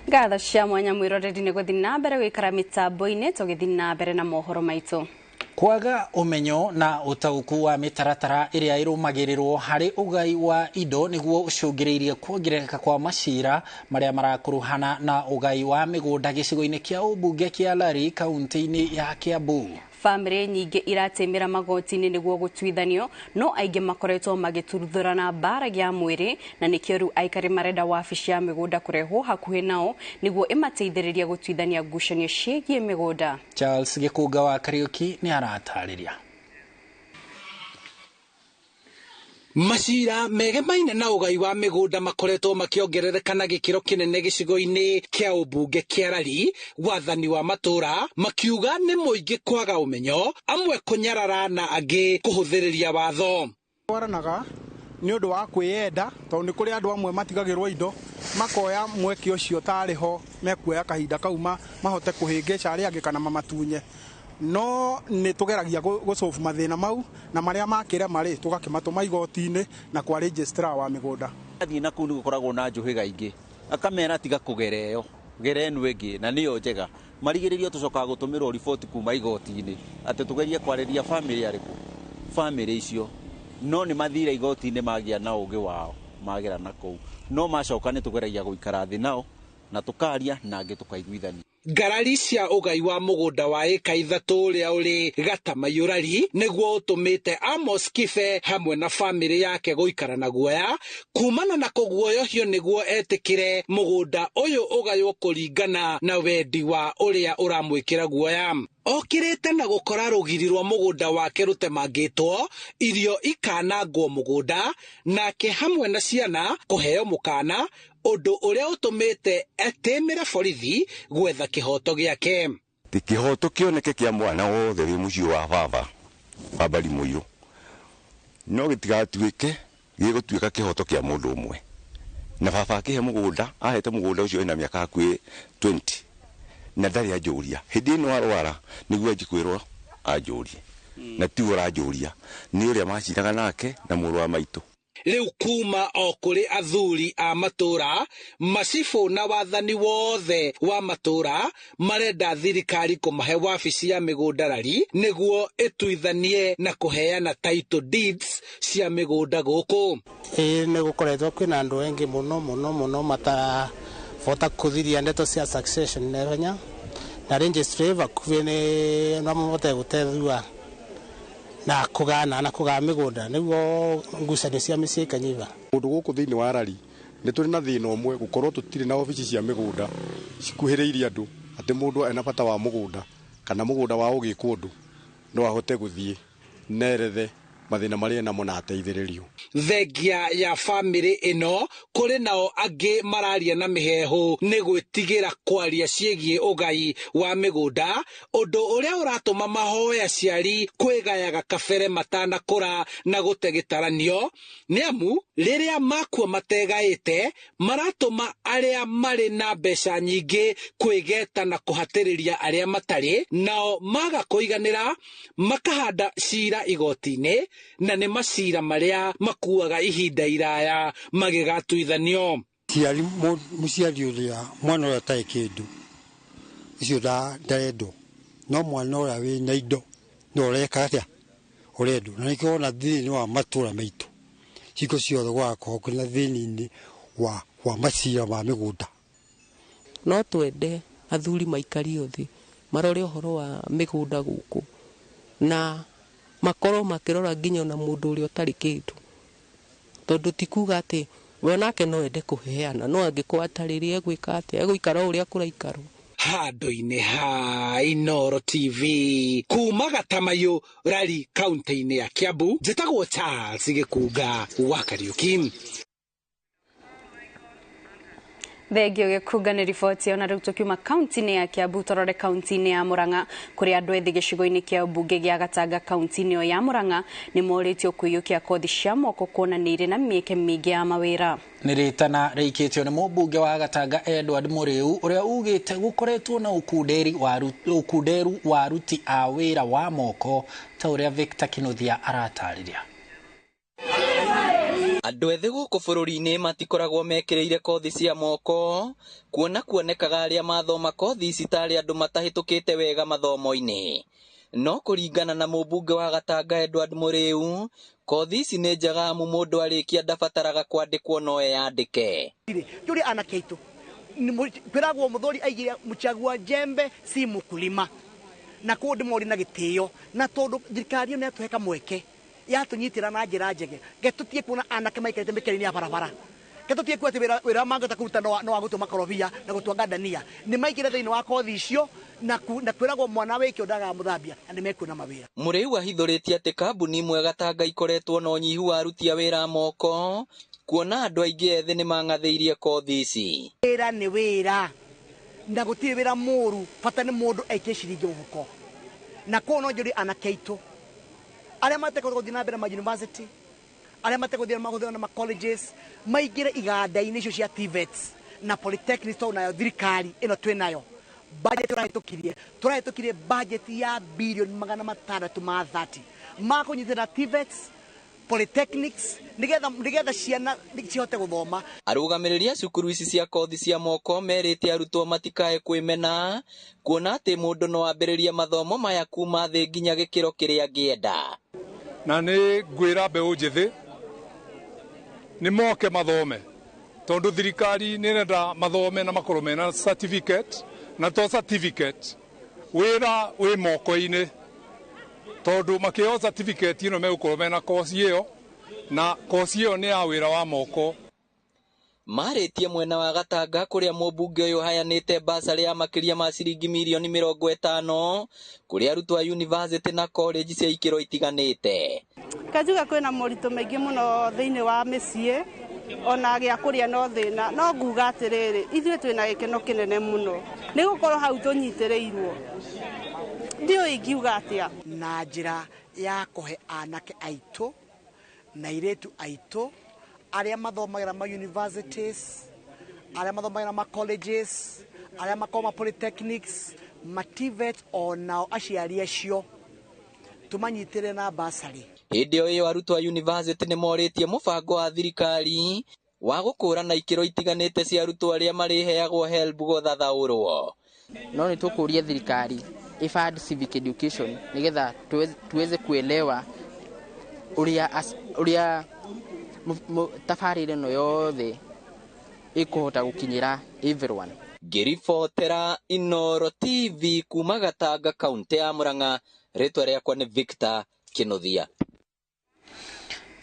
Ngatho cia mwanya mwiroreri nĩ gũthiĩ na mbere gũikara mĩtambo-inĩ tũgĩthiĩ na mbere na mohoro maitũ. Kwaga ũmenyo na ũtaũku wa mĩtaratara ĩrĩa ĩrũmagĩrĩrwo harĩ ũgai wa indo nĩguo ũcũngĩrĩirie kuongerereka kwa macira marĩa marakuruhana na ũgai wa mĩgũnda gĩcigo-inĩ kĩa ũmbunge kĩa Lari kaunti-inĩ ya Kiambu. Bamĩrĩ nyingĩ iratĩmĩra magoti-inĩ nĩguo gũtuithanio no aingĩ makoretwo magĩtuthũrana mbara ya mwĩrĩ na nĩkĩo rĩu aikari marenda wabici ya mĩgũnda kũrehwo hakuhĩ nao nĩguo ĩmateithĩrĩrie gũtuithania ngucanio ciĩgiĩ mĩgũnda. Charles Gĩkũnga wa Kariũki nĩ aratarĩria. Macira megemaine na ũgai wa mĩgũnda makoretwo makĩongerereka na gĩkĩro kĩnene gĩcigo-inĩ kĩa ũmbunge kĩa Lari wathani wa matũra makiuga nĩ mũingĩ kwaga ũmenyo amwe kũnyarara na angĩ kũhũthĩrĩria watho. Twaranaga nĩ ũndũ wa kwĩyenda tondũ nĩ kũrĩ andũ amwe matigagĩrwo indo makoya mweke ũcio tarĩ ho mekuoya kahinda kau mahote kũhĩngĩca arĩa angĩ kana mamatunye. No nĩ tũgeragia gũcobu mathĩna mau na marĩa makĩra marĩ tũgakĩmatũma igoti-inĩ na kwa registrar wa mĩgũnda. Athiĩ na kũu nĩ gũkoragwo na njũhĩga ingĩ akamera tiga kũgera ĩyo gera ĩno ĩngĩ na nĩyo njega marigĩrĩrio tũcokaga gũtũmĩrwo riboti kuma igoti-inĩ atĩ tũgerie kwarĩria bamĩrĩ arĩkũ bamĩrĩ icio no nĩ mathire igoti-inĩ magĩa na ũgĩ wao magera na kũu no macoka nĩ tũgeragia gũikara thĩ nao na tũkaria na angĩ tũkaiguithania. Ngarari cia ũgai wa mũgũnda wa ĩka 3 ũrĩa ũrĩ Gatamayũrari nĩguo ũtũmĩte Amos Kibe hamwe na bamĩrĩ yake gũikara na guoya kumana na kũguoyohio nĩguo etĩkĩre mũgũnda ũyũ ũgaywo kũringana na wendi wa ũrĩa ũramwĩkĩra guoya. Okĩrĩte na gũkora rũgiri rwa mũgũnda wake rũtemangĩtwo irio ikanangwo mũgũnda nake hamwe na ciana kũheo mũkana Ũndũ ũrĩa ũtũmĩte etĩmĩre borithi gwetha kĩhoto gĩake. Kĩhoto kĩoneke kĩa mwana wothe wĩ mũciĩ wa baba wa Bari Mũirũ, no gĩtigatuĩke gĩgũtuĩka kĩhoto kĩa mũndũ ũmwe. Na baba akĩhe mũgũnda, ahete mũgũnda ũcio ena mĩaka hakuhĩ 20 na ndarĩ anjũria. Hĩndĩ ĩno arwara nĩguo anji kwĩrwo anjũrie, na tiwe ũranjũria, nĩ ũrĩa maciraga nake na mũrũ wa maitũ. Rĩu kuma o kũrĩ athuri a matũra, macibũ na wathani wothe wa matũra marenda thirikari kũmahe wabici ya mĩgũnda rari nĩguo ĩtuithanie na kũheana title deeds cia mĩgũnda gũkũ. Ĩĩ nĩ gũkoretwo kwĩna andũ aingĩ mũno mũno mũno matarabota kũthiria ndeto cia succession naihenya, na registry vakuhĩ nĩ no mahote gũtethua na kũgana na kũgaa mĩgũnda nĩguo ngucanio cia mĩciĩ ikanyiha. Kũndũ gũkũ thĩinĩ wa Rari nĩ tũrĩ na thĩna ũmwe gũkorwo tũtirĩ na obici cia mĩgũnda cikuhĩrĩirie andũ, atĩ mũndũ ena bata wa mũgũnda kana mũgũnda wa ũgĩkwo ũndũ no ahote gũthiĩ nerethe mathĩna marĩa namo na ateithĩrĩrio. Thengia ya bamĩrĩ ĩno kũrĩ nao angĩ mararia na mĩheehũ nĩ gwĩtigĩra kwaria ciĩgiĩ ũgai wa mĩgũnda, ũndũ ũrĩa ũratũma mahoe aciari kwĩgayaga kabere matanakũra na gũte gĩtaranio, nĩ amu rĩrĩa makua mategaĩte maratũma arĩa marĩ na mbeca nyingĩ kwĩgeta na kũhatĩrĩria arĩa matarĩ, nao maga kũiganĩra makahanda cira igoti-inĩ, na nĩ macira marĩa makuaga ihinda iraya magĩgatuithanio. Mũciari ũrĩa mwana ũrĩa ũtarĩ kĩndũ ũcio ndarendwo, no mwana ũrĩa wĩna indo no ũreka atĩa ũrendwo. Na nĩkĩo wona thĩinĩ wa matũra maitũ hingo ciothe gũgakorwo kwĩna thĩna-inĩ wa macira ma mĩgũnda. No twende athuri maikario thĩ marore ũhoro wa mĩgũnda gũkũ na makorwo makĩrora nginya ona mũndũ ũrĩa ũtarĩ kĩndũ, tondũ ti kuga atĩ we nake no ende kũheana, no angĩkorwo atarĩ rĩ egwĩka atĩa, egũikara o ũrĩa kũraikarwo. Handũ-inĩ ha Inooro TV kuma Gatamayũ Rari kaunti-inĩ ya Kiambu, njĩtagwo Charles Gĩkunga wa Kariuki. Thengio Gĩkunga nĩ riboti ona rĩu tũkiuma kaunti-inĩ ya Kiambu tũrore kaunti-inĩ ya Murang'a kũrĩa andũ ethĩ gĩcigo-inĩ kĩa mbunge gĩa Gatanga kaunti-inĩ ĩyo ya Murang'a nĩ morĩtio kũiyũkia kothi cia moko kuona nĩ irĩ na mĩeke mĩingĩ ya mawĩra. Nĩ rĩtana rĩikĩtio nĩ mũmbunge wa Gatanga Edward Mũrĩu ũrĩa ugĩte gũkoretwo na ũkunderu wa aruti a wĩra wa moko ta ũrĩa Victor Kinuthia aratarĩria. Andũ ethĩ gũkũ bũrũri-inĩ matikoragwo mekĩrĩire kothi cia moko, kuona kuonekaga arĩa mathoma kothi ici tarĩ andũ matahĩtũkĩte wega mathomo-inĩ. No kũringana na mũmbunge wa Gatanga Edward Mũrĩu, kothi ici nĩ njega amu mũndũ arĩkia ndabataraga kwandĩkwo no eyandĩke. Tũrĩ anake aitũ kwĩragwo mũthuri aigire mchagua jembe si mkulima, na kũu ndĩmori na gĩtĩo, na tondũ thirikari ĩyo nĩ yatũhe kamweke yatũnyitĩra na njĩra njege ge tũtige kuona anake maikarĩte mĩkĩra-inĩ ya barabara, ge tũtige kuona atĩ wĩra mangĩhota kũruta no wa gũtua makorobia na gũtua ngandania, nĩ maingĩre thĩinĩ wa kothi icio na kwĩragwo mwana wĩkĩo ndagaga mũthambia na nĩ mekuona mawĩra. Mũrĩu ahithũrĩtie atĩ kambuni imwe Gatanga ikoretwo na ũnyihu wa aruti a wĩra a moko, kuona andũ aingĩ ethĩ nĩ mang'athĩirie kothi ici. Wĩra nĩ wĩra na gũtirĩ wĩra mũru, bata nĩ mũndũ aikie ciringi mũhuko, na koguo no njũrie anake aitũ arĩa matekũhota gũthiĩ na mbere ma university, arĩa matekũhota gũthiĩ na ma colleges, maingĩre iganda-inĩ icio cia TVETs na polytechnics, tondũ nayo thirikari ĩno twĩ nayo budget tũrahĩtũkirie budget ya bilioni 630 ma kũnyitĩrĩra TVETs, polytechnics nĩgetha ciana cihote gũthoma. Arũgamĩrĩri a cukuru ici cia kothi cia moko merĩte arutwo matikae kwĩmena, kuona atĩ mũndũ no ambĩrĩrie mathomo maya kuma thĩ nginya gĩkĩro kĩrĩa angĩenda. Na nĩ ngwĩra mbeũ njĩthĩ nĩ moke mathome, tondũ thirikari nĩ ĩrenda mathome na makorwo mena certificate, na to certificate wĩra wĩ moko-inĩ, tondũ makĩheo certificate ĩno megũkorwo mena koci ĩyo, na koci ĩyo nĩ ya wĩra wa moko. Marĩtie mwena wa Gatanga kũrĩa mũmbunge ũyũ ũhayanĩte basarĩ ya makĩria ma ciringi mirioni 50 kũrĩ arutwo a university na college cia ikĩro itiganĩte. Kanjuga kwĩna moritũ maingĩ mũno thĩinĩ wa mĩciĩ, Ona gĩa kũrĩa no thĩna, no nguga atĩrĩrĩ, ithuĩ twĩna gĩkeno kĩnene mũno nĩ gũkorwo hau tũnyitĩrĩirwo. Ndiũĩ ingiuga atĩa. Na njĩra ya kũhe anake aitũ na airĩtu aitũ arĩa mathomagĩra ma universities, arĩa mathomagĩra ma colleges, arĩa makoragwo ma polytechnics, ma TVET, onao aciari acio tũmanyitĩre na basarĩ. Hĩndĩ o ĩyo arutwo a university nĩ morĩtie mũbango wa thirikari wa gũkũrana ikĩro itiganĩte cia arutwo arĩa marĩheagwo HELB gũthathaũrwo. No nĩ tũkũria thirikari ifund civic education nĩgetha tuweze kuelewa ũrĩa tabarĩra ĩno yothe ĩkũhota gũkinyĩra everyone. Ngĩribotera Inooro TV kuma Gatanga, kaunti ya Murang'a, rĩtwa rĩakwa nĩ Victor Kinuthia.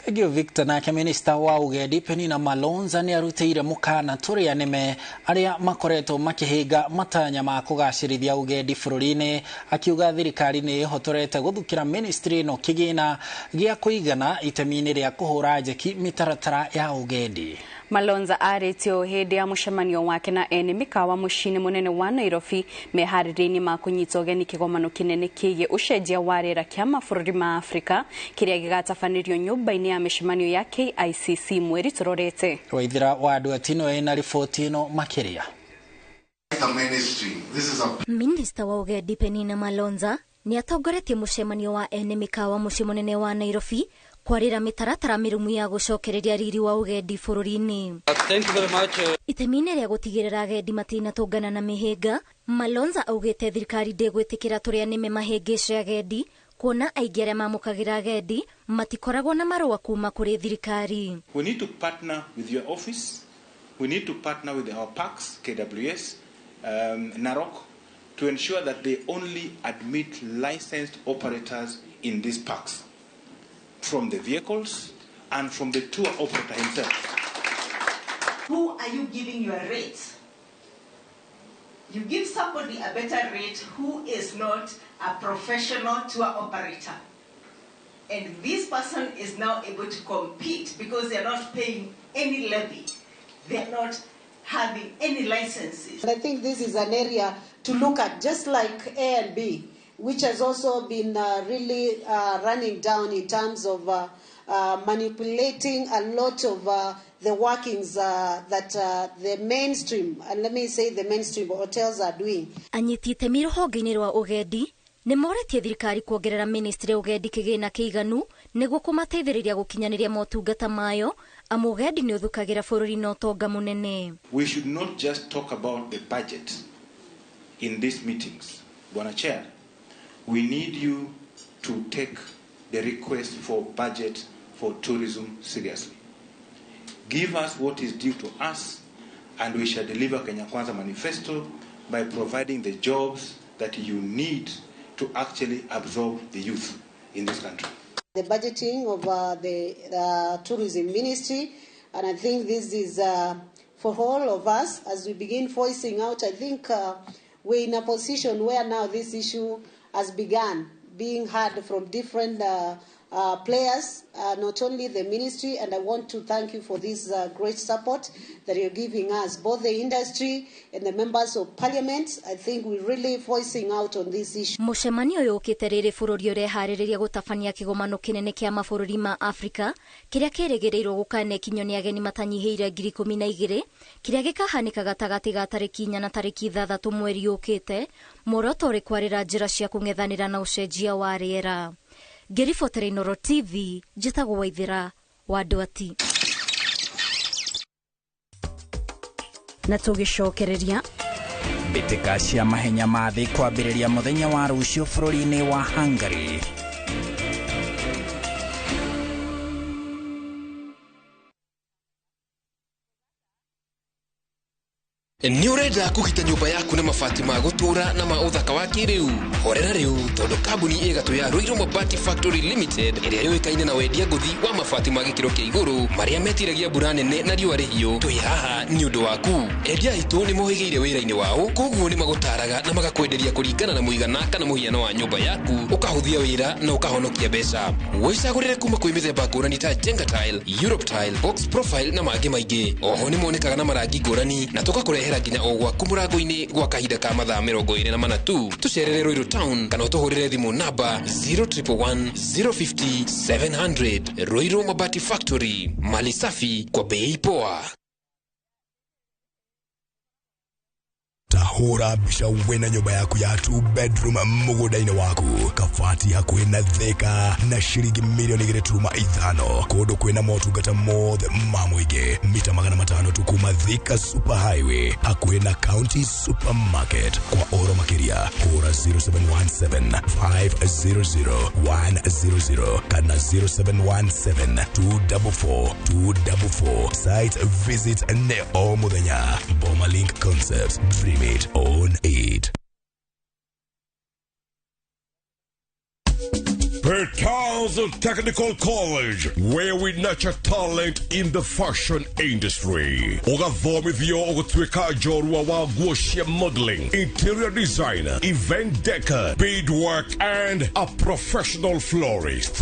Thank you Victor. Nake minista wa ugendi Penina Malonza nĩ arutĩire mũkana tũrĩa nĩme arĩa makoretwo makĩhĩnga matanya ma kũgacĩrithia ugendi bũrũri-inĩ, akiuga thirikari nĩ ĩhotorete gũthukĩra ministry ĩno kĩgĩna gĩa kũigana itemi-inĩ rĩa kũhũra njeki mĩtaratara ya ugendi. Malonza arĩtie ũũ hĩndĩ ya mũcemanio wake na ene mĩkawa mũciĩ-inĩ mũnene wa Nairobi meharĩria-inĩ ma kũnyita ũgeni kĩgomano kĩnene kĩgiĩ ũcenjia wa rĩera kĩa mabũrũri ma Afrika kĩrĩa gĩgatabanĩrio nyũmba-inĩ ya mĩcemanio ya KICC mweri tũrorete. Waithira wa andũ atino ĩna riboti ĩno makĩria. Minista wa ugendi Penina Malonza nĩ atongoretie mũcemanio wa ene mĩkawa mũciĩ mũnene wa Nairobi kwarĩra mĩtaratara mĩrũmu ya gũcokereria riri wa ũgendi bũrũri-inĩ. Itemi-inĩ rĩa gũtigĩrĩra agendi matinatũngana na mĩhĩnga, Malonza augĩte thirikari ndĩgwĩtĩkĩra tũrĩa nĩme mahĩngĩce agendi, kuona aingĩ arĩa mamũkagĩra agendi matikoragwo na marũa kuma kũrĩ thirikari. We need to partner with your office, we need to partner with our parks, KWS, Narok, to ensure that they only admit licensed operators in these parks, from the vehicles and from the tour operator himself. Who are you giving your rate? You give somebody a better rate who is not a professional tour operator. And this person is now able to compete because they're not paying any levy. They're not having any licenses. And I think this is an area to look at, just like A and B, which has also been really running down in terms of manipulating a lot of the workings that the mainstream, and let me say the mainstream hotels are doing. Anyiti itemi rũhonge-inĩ rwa ũgendi nĩ moretie thirikari kuongerera ministry ya ũgendi kĩgĩna kĩiganu nĩguo kũmateithĩrĩria gũkinyanĩria motungata mayo, amu ũgendi nĩ ũthukagĩra bũrũri na ũtonga mũnene. We should not just talk about the budget in these meetings. Bwana Chair, we need you to take the request for budget for tourism seriously. Give us what is due to us, and we shall deliver Kenya Kwanza Manifesto by providing the jobs that you need to actually absorb the youth in this country. The budgeting of the tourism ministry, and I think this is for all of us as we begin voicing out. I think we're in a position where now this issue has begun being heard from different players, not only the ministry, and I want to thank you for this great support that you're giving us, both the industry and the members of parliament. I think we're really voicing out on this issue. Mũcemanio ũyũ ũkĩte rĩrĩ bũrũri ũreharĩrĩria gũtabania kĩgomano kĩnene kĩa mabũrũri ma Afrika kĩrĩa kĩrĩgĩrĩirwo gũkanekinyio nĩ ageni matanyihĩire 12,000 kĩrĩa gĩkahanĩka gatagatĩ ga tarĩki 4 na tarĩki 6 mweri ũkĩte, muoroto ũrĩ kwarĩra njĩra cia kũng'ethanĩra na ũcenjia wa rĩera. Ngĩribotera Inooro TV, njĩtagwo Waithera wa Ndwati. Na tũgĩcokereria mbĩtĩka cia mahenya ma thĩ kwambĩrĩria mũthenya wa rũciũ bũrũri-inĩ wa Hungary. Nĩ ũrenda kũgita nyũmba yaku na mabati ma gũtũũra na ma ũthaka wa kĩrĩu? Horera rĩu, tondũ kambuni ĩgatũ ya Ruiru Mabati Factory Limited ĩrĩa yũĩkaine na wendia ngũthi wa mabati ma gĩkĩro kĩa igũrũ marĩa metiragia mbura nene na riũa rĩhiũ, twĩ haha nĩ ũndũ waku. Endia aitũ nĩ mohĩgĩire wĩra-inĩ wao, koguo nĩ magũtaraga na magakwenderia kũringana na mũigana kana mũhiano wa nyũmba yaku, ũkahũthia wĩra na ũkahonokia mbeca. Wĩcagũrĩre kuma kwĩ mĩthemba ngũrani ta Jenga Tile, Europe Tile, Box Profile na mangĩ maingĩ. Oho nĩ monekaga na marangi ngũrani na tũgakũrehera nginya o gwaku mũrango-inĩ gwa kahinda ka mathaa 24 tu. Tũcerere Ruiru Town kana ũtũhũrĩre thimũ namba 0111 050 700. Ruiru Mabati Factory, mali safi kwa bei poa. Tahura mbica wena nyũmba yaku ya 2 bedroom mũgũnda-inĩ waku, kabati hakuhĩ na Thika na ciringi milioni 2.5, kũndũ kwĩna motungata mothe ma mũingĩ, mita 500 tu kuma Thika Super Highway, hakuhĩ na County Supermarket. Kwa ũhoro makĩria hũra 0717 500 100 kana 0717 244 244. Site visit nĩ o mũthenya. Boma Link Concepts, dream it, own it. Petals Technical College, where we nurture talent in the fashion industry. Ũgathomithio ũgũtuĩka njorua wa nguo cia modeling, interior designer, event decor, beadwork and a professional florist.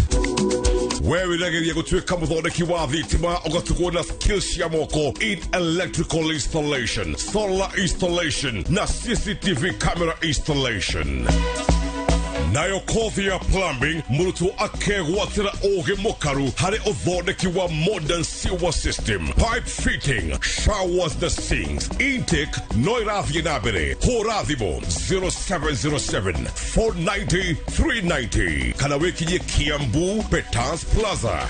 We wĩrageria gũtuĩka mũthondeki wa thitima, ũgatugwo na skills cia moko in electrical installation, solar installation na CCTV camera installation. Nayo kothi ya plumbing, mũrutwo akegwatĩra ũgĩ mũkaru harĩ ũthondeki wa modern sewer system, pipe fitting, showers na sinks. Intake no ĩrathiĩ na mbere. Hũra thimũ 0707 490 390 kana wĩkinyie Kiambu Petals Plaza.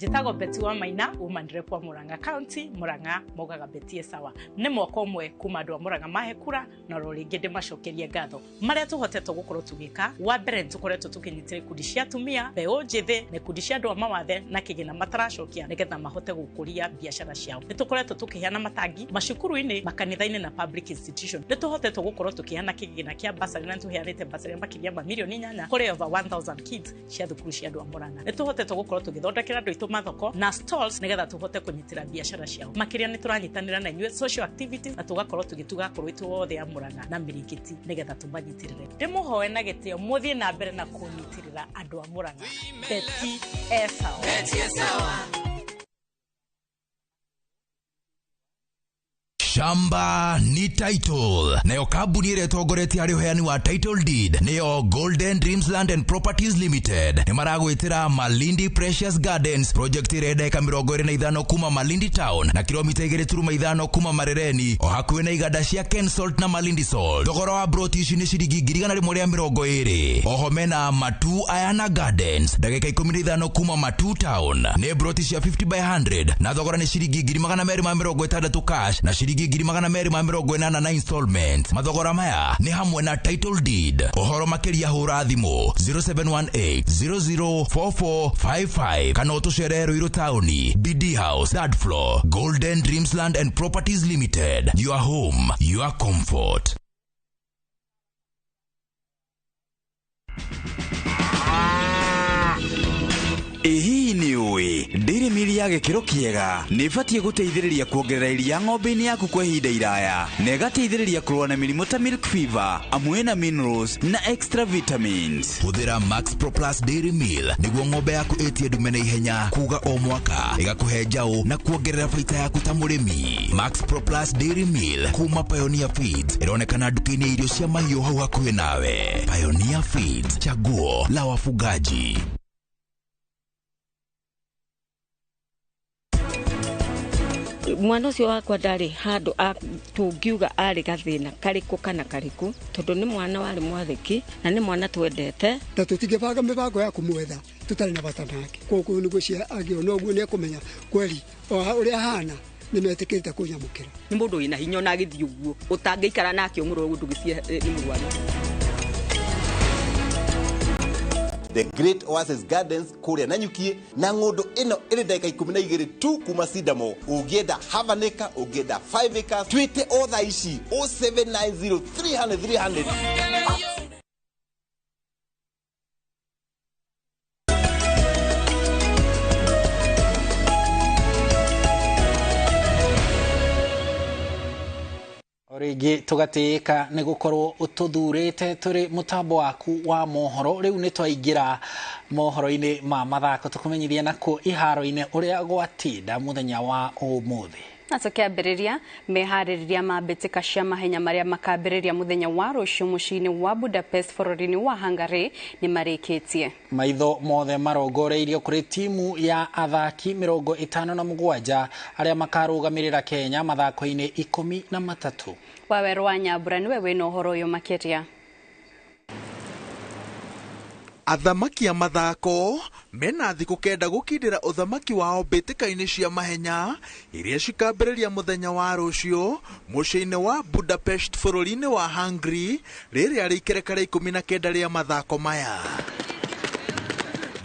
Njĩtagwo Betty wa Maina, woman rep wa Murang'a County, Murang'a maugaga Betty e sawa. Nĩ mwaka ũmwe kuma andũ a Murang'a mahe kura, na oro rĩngĩ ndĩmacokerie ngatho. Marĩa tũhotete gũkorwo tũgĩka, wa mbere nĩtũkoretwo tũkĩnyitĩra ikundi cia atumia, mbeũ njĩthĩ, na ikundi cia andũ a mawathe na kĩgĩna mataracokia nĩgetha mahote gũkũria biacara ciao. Nĩtũkoretwo tũkĩheana matangi macukuru-inĩ, makanitha-inĩ na public institution. Nĩtũhotete gũkorwo tũkĩheana kĩgĩna kĩa bursary na nĩtũheanĩte bursary makĩria ma milioni 8 kũrĩ over 1000 kids cia thukuru cia andũ a Murang'a. Nĩtũhotete gũkorwo tũgĩthondekera andũ aitũ mathoko na stalls nĩgetha tũhote kũnyitĩra biacara ciao. Makĩria nĩtũranyitanĩra na inyuĩ social activities na tũgakorwo tũgĩtuga akũrũ aitũ othe a Murang'a na mĩrĩngĩti nĩgetha tũmanyitĩrĩre. Ndĩmũhoe na gĩtĩo mũthiĩ na mbere na kũnyitĩrĩra andũ a Murang'a. Betty e sawa. Betty e sawa. Shamba ni title. Nayo kambuni ĩrĩa ĩtongoretie harĩ ũheani wa title deed nĩyo Golden Dreams Land and Properties Limited. Nĩ maragwĩtĩra Malindi Precious Gardens project ĩrĩa ndagĩka 25 kuma Malindi Town na kilomita 2.5 kuma Marereni, o hakuhĩ na iganda cia Kensalt na Malindi Salt. Thogora wa broti ici nĩ ciringi 120,000. Oho mena Matu Ayana Gardens ndagĩka 15 kuma Matu Town, nĩ broti cia 50 by 100 na thogora nĩ ciringi 260 cash na ciringi 280 na installment. Mathogora maya nĩ hamwe na title deed. Ũhoro makĩria hũra thimũ 0718 004455 kana ũtũcerere Ruiru Town, BD House, third floor. Golden Dreams Land and Properties Limited. Your home, your comfort. Ĩ hihi nĩ ũĩ ndĩrĩ mĩri ya gĩkĩro kĩega nĩ ĩbatiĩ gũteithĩrĩria kuongerera iria ng'ombe-inĩ yaku kwa ihinda iraya na ĩgateithĩrĩria kũrũa na mĩrimũ ta milk fever, amwe na minerals na extra vitamins. Hũthĩra Max Pro Plus Dairy Meal nĩguo ng'ombe yaku ĩtie ndume na ihenya kuga o mwaka, ĩgakũhe njaũ na kuongerera baita yaku ta mũrĩmi. Max Pro Plus Dairy Meal kuma Pioneer Feeds ĩronekana nduka-inĩ ya irio cia mahiũ hau hakuhĩ nawe. Pioneer Feeds, chaguo la wafugaji. Mwana ũcio wakwa ndarĩ handũ tũngiuga arĩ gathĩna karĩkũ kana karĩkũ, tondũ nĩ mwana warĩ mwathĩki na nĩ mwana twendete, na tũtingĩbanga mĩbango ya kũmwetha tũtarĩ na bata nake. Koguo nĩguo angĩona ũguo nĩ ekũmenya kweli ũrĩa ahana nĩ metĩkĩrĩte kũnyamũkĩra. Nĩ mũndũ wĩna hinya ona agĩthiĩ ũguo ũtangĩikara nake ũmũrore ũguo ndũgĩcie nĩ mũrwaru. The Great Oasis Gardens kũrĩa Nanyuki, na ng'ũndũ ĩno ĩrĩ ndagĩka 12 tu kuma Sidamo. Ũngĩenda half an acre, ũngĩenda 5 acres, twĩte o thaa ici 0790 300 300. Rĩngĩ tũgatĩĩka nĩ gũkorwo ũtũthurĩte tũrĩ mũtambo waku wa mohoro. Rĩu nĩ twaingĩra mohoro-inĩ ma mathako, tũkũmenyithia nakuo iharo-inĩ ũrĩa gwatinda mũthenya wa ũmũthĩ. Na tũkĩambĩrĩria meharĩrĩria ma mbĩtĩka cia mahenya marĩa makambĩrĩria mũthenya wa rũciũ mũciĩ-inĩ wa Budapest bũrũri-inĩ wa Hungary nĩ marĩkĩtie. Maitho mothe marongoreirio kũrĩ timu ya athaki 57 arĩa makarũgamĩrĩra Kenya mathako-inĩ 13. Wawerũ wa Nyambura nĩwe wĩna ũhoro ũyũ makĩria. Athamaki a mathako mena thikũ 9 gũkindĩra ũthamaki wao mbĩtĩka-inĩ cia mahenya iria cikambĩrĩria mũthenya wa rũciũ mũciĩ-inĩ wa Budapest bũrũri-inĩ wa Hungary, rĩrĩa rĩikereka rĩa 19 rĩa mathako maya.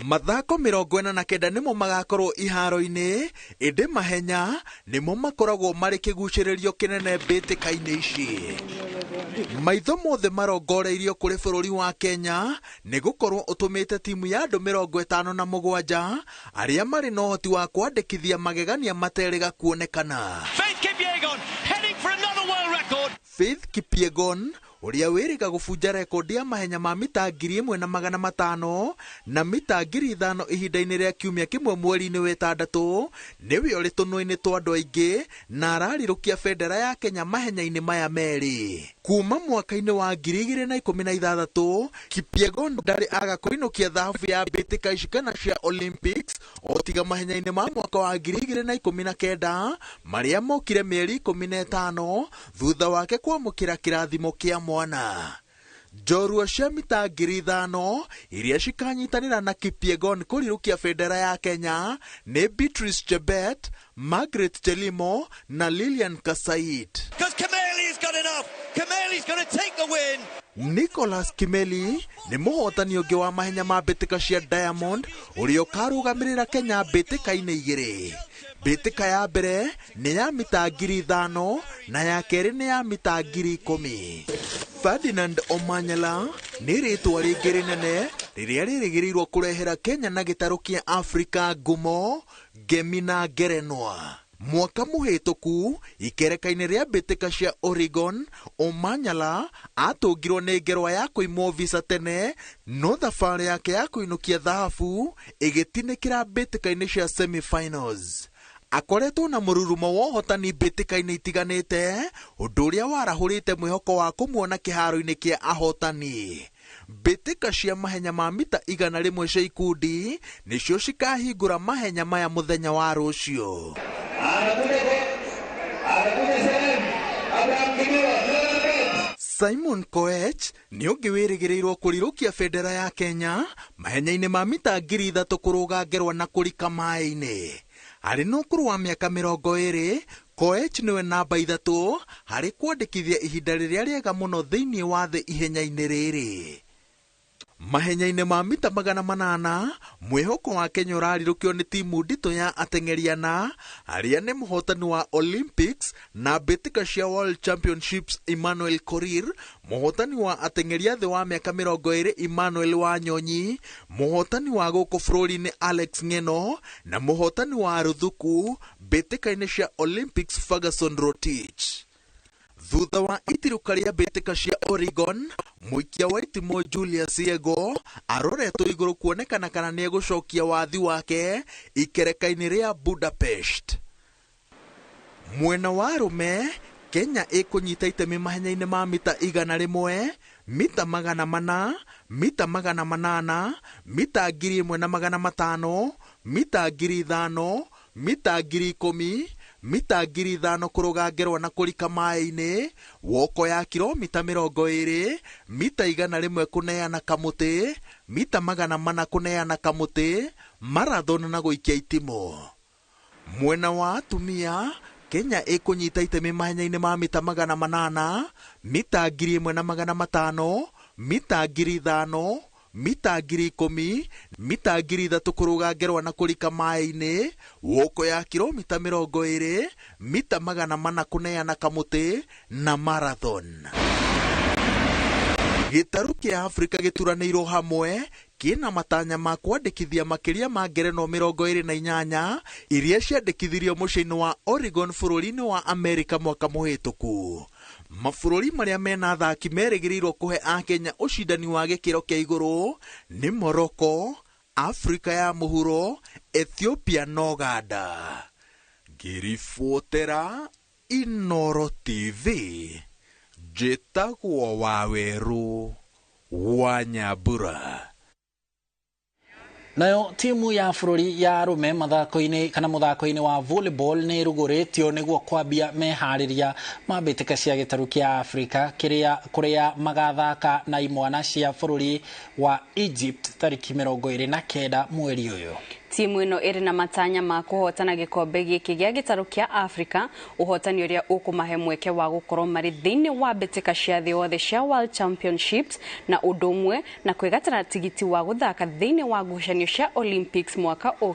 Mathako 49 nĩmo magakorwo iharo-inĩ, ĩndĩ mahenya nĩmo makoragwo marĩ kĩgucĩrĩrio kĩnene mbĩtĩka-inĩ ici. Maitho mothe marongoreirio kũrĩ bũrũri wa Kenya nĩ gũkorwo ũtũmĩte timu ya andũ 57 arĩa marĩ na ũhoti wa kwandĩkithia magegania materĩga kuonekana. Faith Kipyegon heading for another world record. Faith Kipyegon ũrĩa wĩrĩga gũbunja rekondi ya mahenya ma mita 1500 na mita 5000 ihinda-inĩ rĩa kiumia kĩmwe mweri-inĩ wa ĩtandatũ, nĩwe ũrĩ tũnua-inĩ twa andũ aingĩ na ararirũkia bendera ya Kenya mahenya-inĩ maya merĩ. Kuma mwaka-inĩ wa 2016, Kipyegon ndarĩ aga kũinũkia thahabu ya mbĩtĩka ici kana cia Olympics o tiga mahenya-inĩ ma mwaka wa 2019 marĩa mokire mĩeri 15 thutha wake kwamũkĩra kĩrathimo kĩa mwana. Njorua cia mita 5000 iria cikanyitanĩra na Kipyegon kũrirũkia bendera ya Kenya nĩ Beatrice Chebet, Margaret Chelimo na Lilian Kasait. Nicholas Kimeli nĩ mũhotani ũngĩ wa mahenya ma mbĩtĩka cia Diamond ũrĩa ũkarũgamĩrĩra Kenya mbĩtĩka-inĩ igĩrĩ. Mbĩtĩka ya mbere nĩ ya mita 5000 na ya kerĩ nĩ ya mita 10000. Ferdinand Omanyala nĩ rĩtwa rĩngĩ rĩnene rĩrĩa rĩrĩgĩrĩirwo kũrehera Kenya na gĩtarũ kĩa Afrika ngumo, ngemi na ngerenwa. Mwaka mũhĩtũku ikereka-inĩ rĩa mbĩtĩka cia Oregon, Omanyala atũngirwo nĩ ngerwa ya kũimwo visa tene, no thabarĩ yake ya kũinũkia thahabu ĩgĩtinĩkĩra mbĩtĩka-inĩ cia semifinals. Akoretwo na mũrurumo wa ũhotani mbĩtĩka-inĩ itiganĩte, ũndũ ũrĩa warahũrĩte mwĩhoko wa kũmuona kĩharo-inĩ kĩa ahotani. Mbĩtĩka cia mahenya ma mita 100 cia ikundi nĩcio cikahingũra mahenya maya mũthenya wa rũciũ. Simon Koech nĩ ũngĩ wĩrĩgĩrĩirwo kũrirũkia bendera ya Kenya mahenya-inĩ ma mita 3000 kũrũga ngerwa na kũrika maĩ-inĩ. Arĩ na ũkũrũ wa mĩaka 20, Koech nĩwe namba 3 harĩ kwandĩkithia ihinda rĩrĩa rĩega mũno thĩinĩ wa thĩ ihenya-inĩ rĩrĩ. Mahenya-inĩ ma mita 800, mwĩhoko wa Kenya ũrarirũkio nĩ timu nditũ ya ateng'eri ana arĩa nĩ mũhotani wa Olympics na mbĩtĩka cia World Championships Emmanuel Korir, mũhotani wa ateng'eri a thĩ wa mĩaka 20 Emmanuel Wanyonyi, mũhotani wa gũkũ bũrũri-inĩ Alex Ng'eno na mũhotani wa ruthuku mbĩtĩka-inĩ cia Olympics Ferguson Rotich. Thutha wa itirũka rĩa mbĩtĩka cia Oregon, mũikia wa itimũ Julius Yego aroretwo igũrũ kuonekana kana nĩegũcokia wathi wake ikereka-inĩ rĩa Budapest. Mwena wa arũme, Kenya ĩkũnyita itemi mahenya-inĩ ma mita 100, mita 400, mita 800, mita 1500, mita 5000, mita 10000, mita 5000 kũrũga ngerwa na kũrika maĩ-inĩ, woko ya kilomita 20, mita 100 kũneana kamũtĩ, mita 400 kũneana kamũtĩ, marathon na gũikia itimũ. Mwena wa atumia, Kenya ĩkũnyita itemi mahenya-inĩ ma mita 800, mita 1500, mita 5000, Mita 10,000, mita 3,000 kũrũga ngerwa na kũrika maĩ-inĩ, woko ya kilomita 20, mita 400 kũneana kamũtĩ na marathon. Gĩtarũ kĩa Afrika gĩturanĩirwo hamwe kĩna matanya ma kwandĩkithia makĩria ma ngerenwa 28 iria ciandĩkithirio mũciĩ-inĩ wa Oregon bũrũri-inĩ wa Amerika mwaka mũhĩtũku. Mabũrũri marĩa mena athaki merĩgĩrĩirwo kũhe Akenya ũcindani wa gĩkĩro kĩa igũrũ nĩ Morocco, Afrika ya Mũhuro, Ethiopia na Uganda. Ngĩribotera Inooro TV, njĩtagwo Wawerũ wa Nyambura. Nayo timu ya bũrũri ya arũme mathako-inĩ kana mũthako-inĩ wa volleyball nĩ ĩrugũrĩtio nĩguo kwambia meharĩria ma mbĩtĩka cia gĩtarũ kĩa Afrika kĩrĩa kũrĩa magathaka na imwana cia bũrũri wa Egypt tarĩki 29 mweri ũyũ. Timu ĩno ĩrĩ na matanya ma kũhotana gĩkombe gĩkĩ gĩa gĩtarũ kĩa Afrika, ũhotani ũrĩa ũkũmahe mweke wa gũkorwo marĩ thĩinĩ wa mbĩtĩka cia thĩ yothe cia World Championships na ũndũ ũmwe na kwĩgatĩra tigiti wa gũthaka thĩinĩ wa ngucanio cia Olympics mwaka ũkĩte.